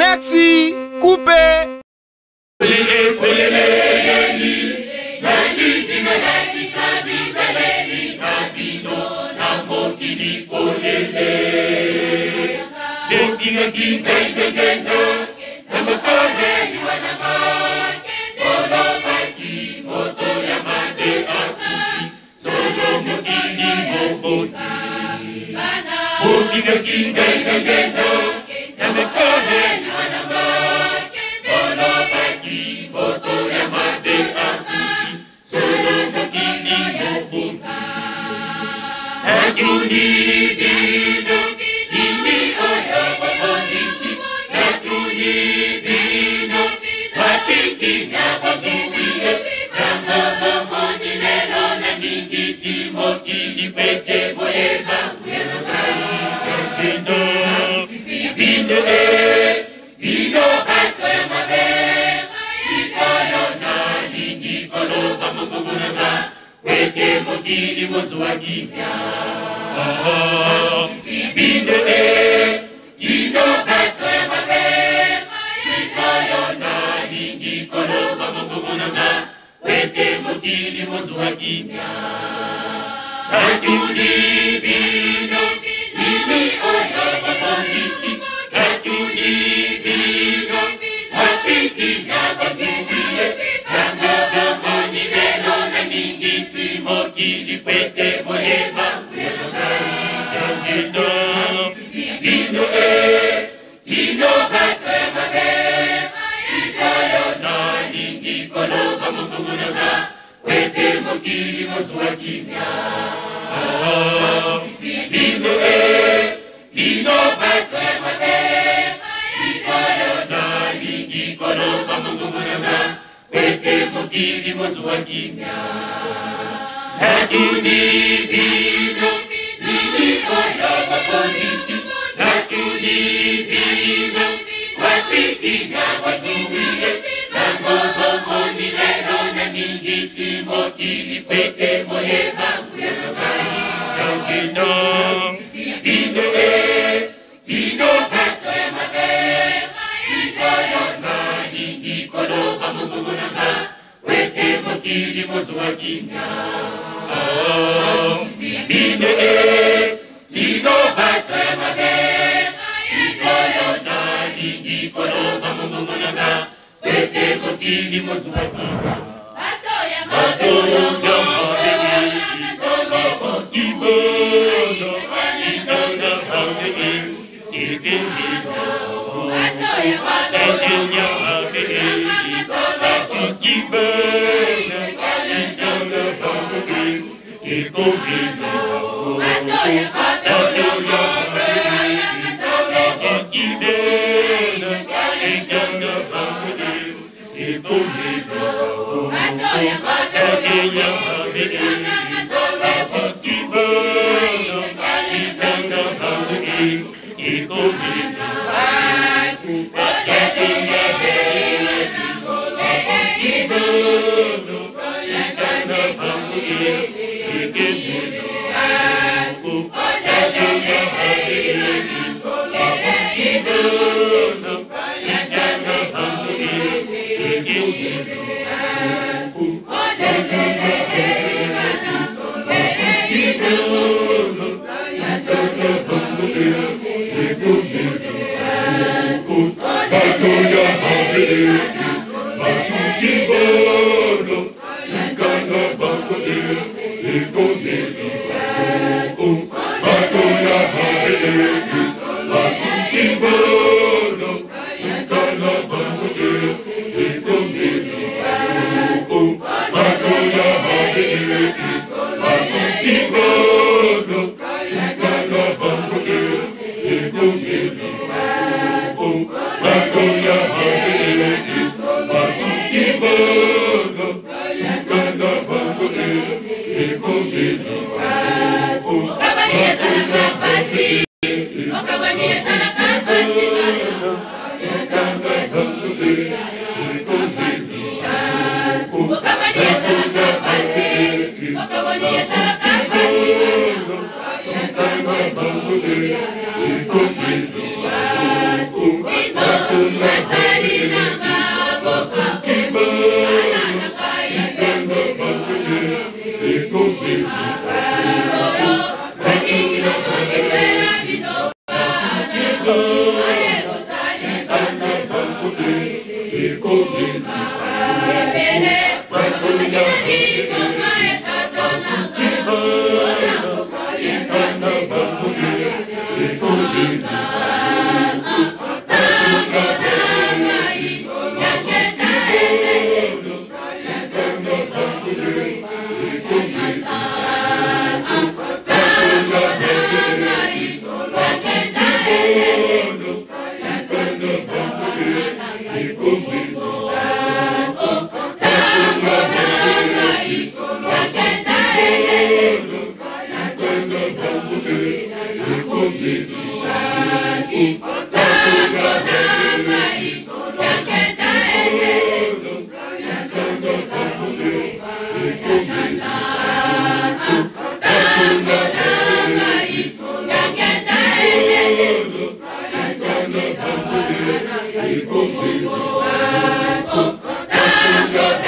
Merci, coupé. Bino, mokili bozwa kimia. Bino e, bino bato ya mabe, sikoyo nalingi koloba mongongo na nga, ete mokili bozwa kimia. Bato ya mabe, kibona, sikana mabe, sikemina. Bato ya mabe, kibona, sikana mabe, sikemina. Bato ya mabe, kibona, sikana mabe, sikemina. Bato ya mabe, kibona, sikana mabe, sikemina. Bato ya mabe, kibona, sikana mabe, sikemina. Bato ya mabe, kibona, sikana mabe, sikemina. Bato ya mabe, basukibona, sikana bango ekomeli bango. Bato ya mabe, basukibona, sikana bango ekomeli bango. Bato ya mabe, basukibona, sikana bango ekomeli bango. Bato ya mabe, basukibona, sikana bango ekomeli bango. Bato ya mabe, sikana bango ekomeli bango. Bato ya mabe, basukibona, sikana bango ekomeli bango. Bato ya mabe, basukibona, sikana bango ekomeli bango. Bato ya mabe, basukibona, sikana bango ekomeli bango. Bato ya mabe, basukibona, sikana bango ekomeli bango. Bato ya mabe, basukibona, sikana bango ekomeli bango. Bato ya mabe, basukibona, sikana bango ekomeli bango. Bato ya mabe, basukibona, sikana bango ekomeli bango. Bato ya mabe, basukibona, sikana bango ekomeli bango. Bato ya mabe, basukibona, sikana bango ekomeli bango. Bato ya mabe, basukibona, sikana bango ekomeli bango. Bato ya mabe, basukibona,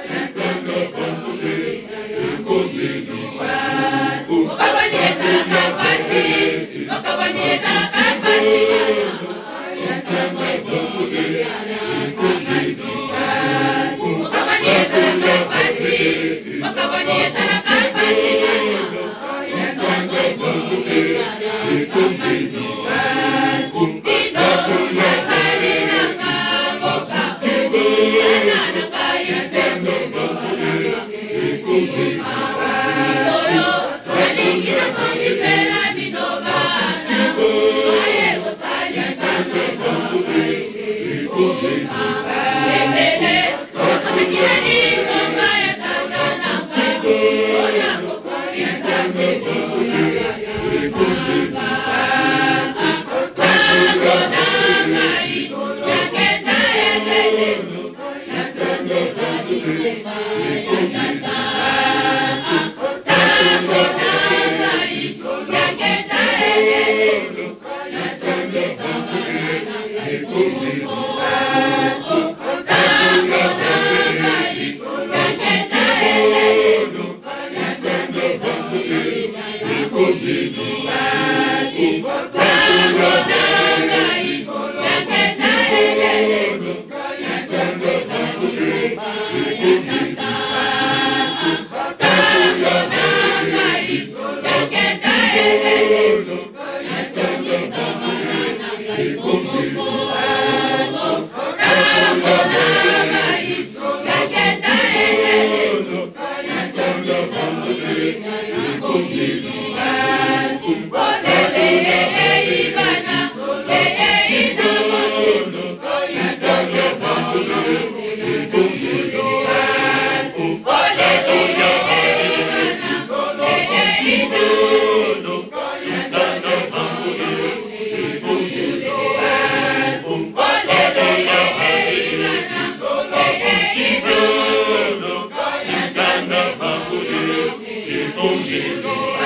sikana bango ekomeli bango. Bato ya mabe, basukibona, sikana bango ekomeli bango. Bato ya mabe, basukibona, sikana bango ekomeli bango. Bato ya mabe, basukibona, sikana bango ekomeli bango. Bato ya mabe, basukibona, sikana bango ekomeli bango. Bato ya mabe, basukibona, sikana bango ekomeli bango. Bato ya mabe, basukibona, sikana bango ekomeli bango. Bino.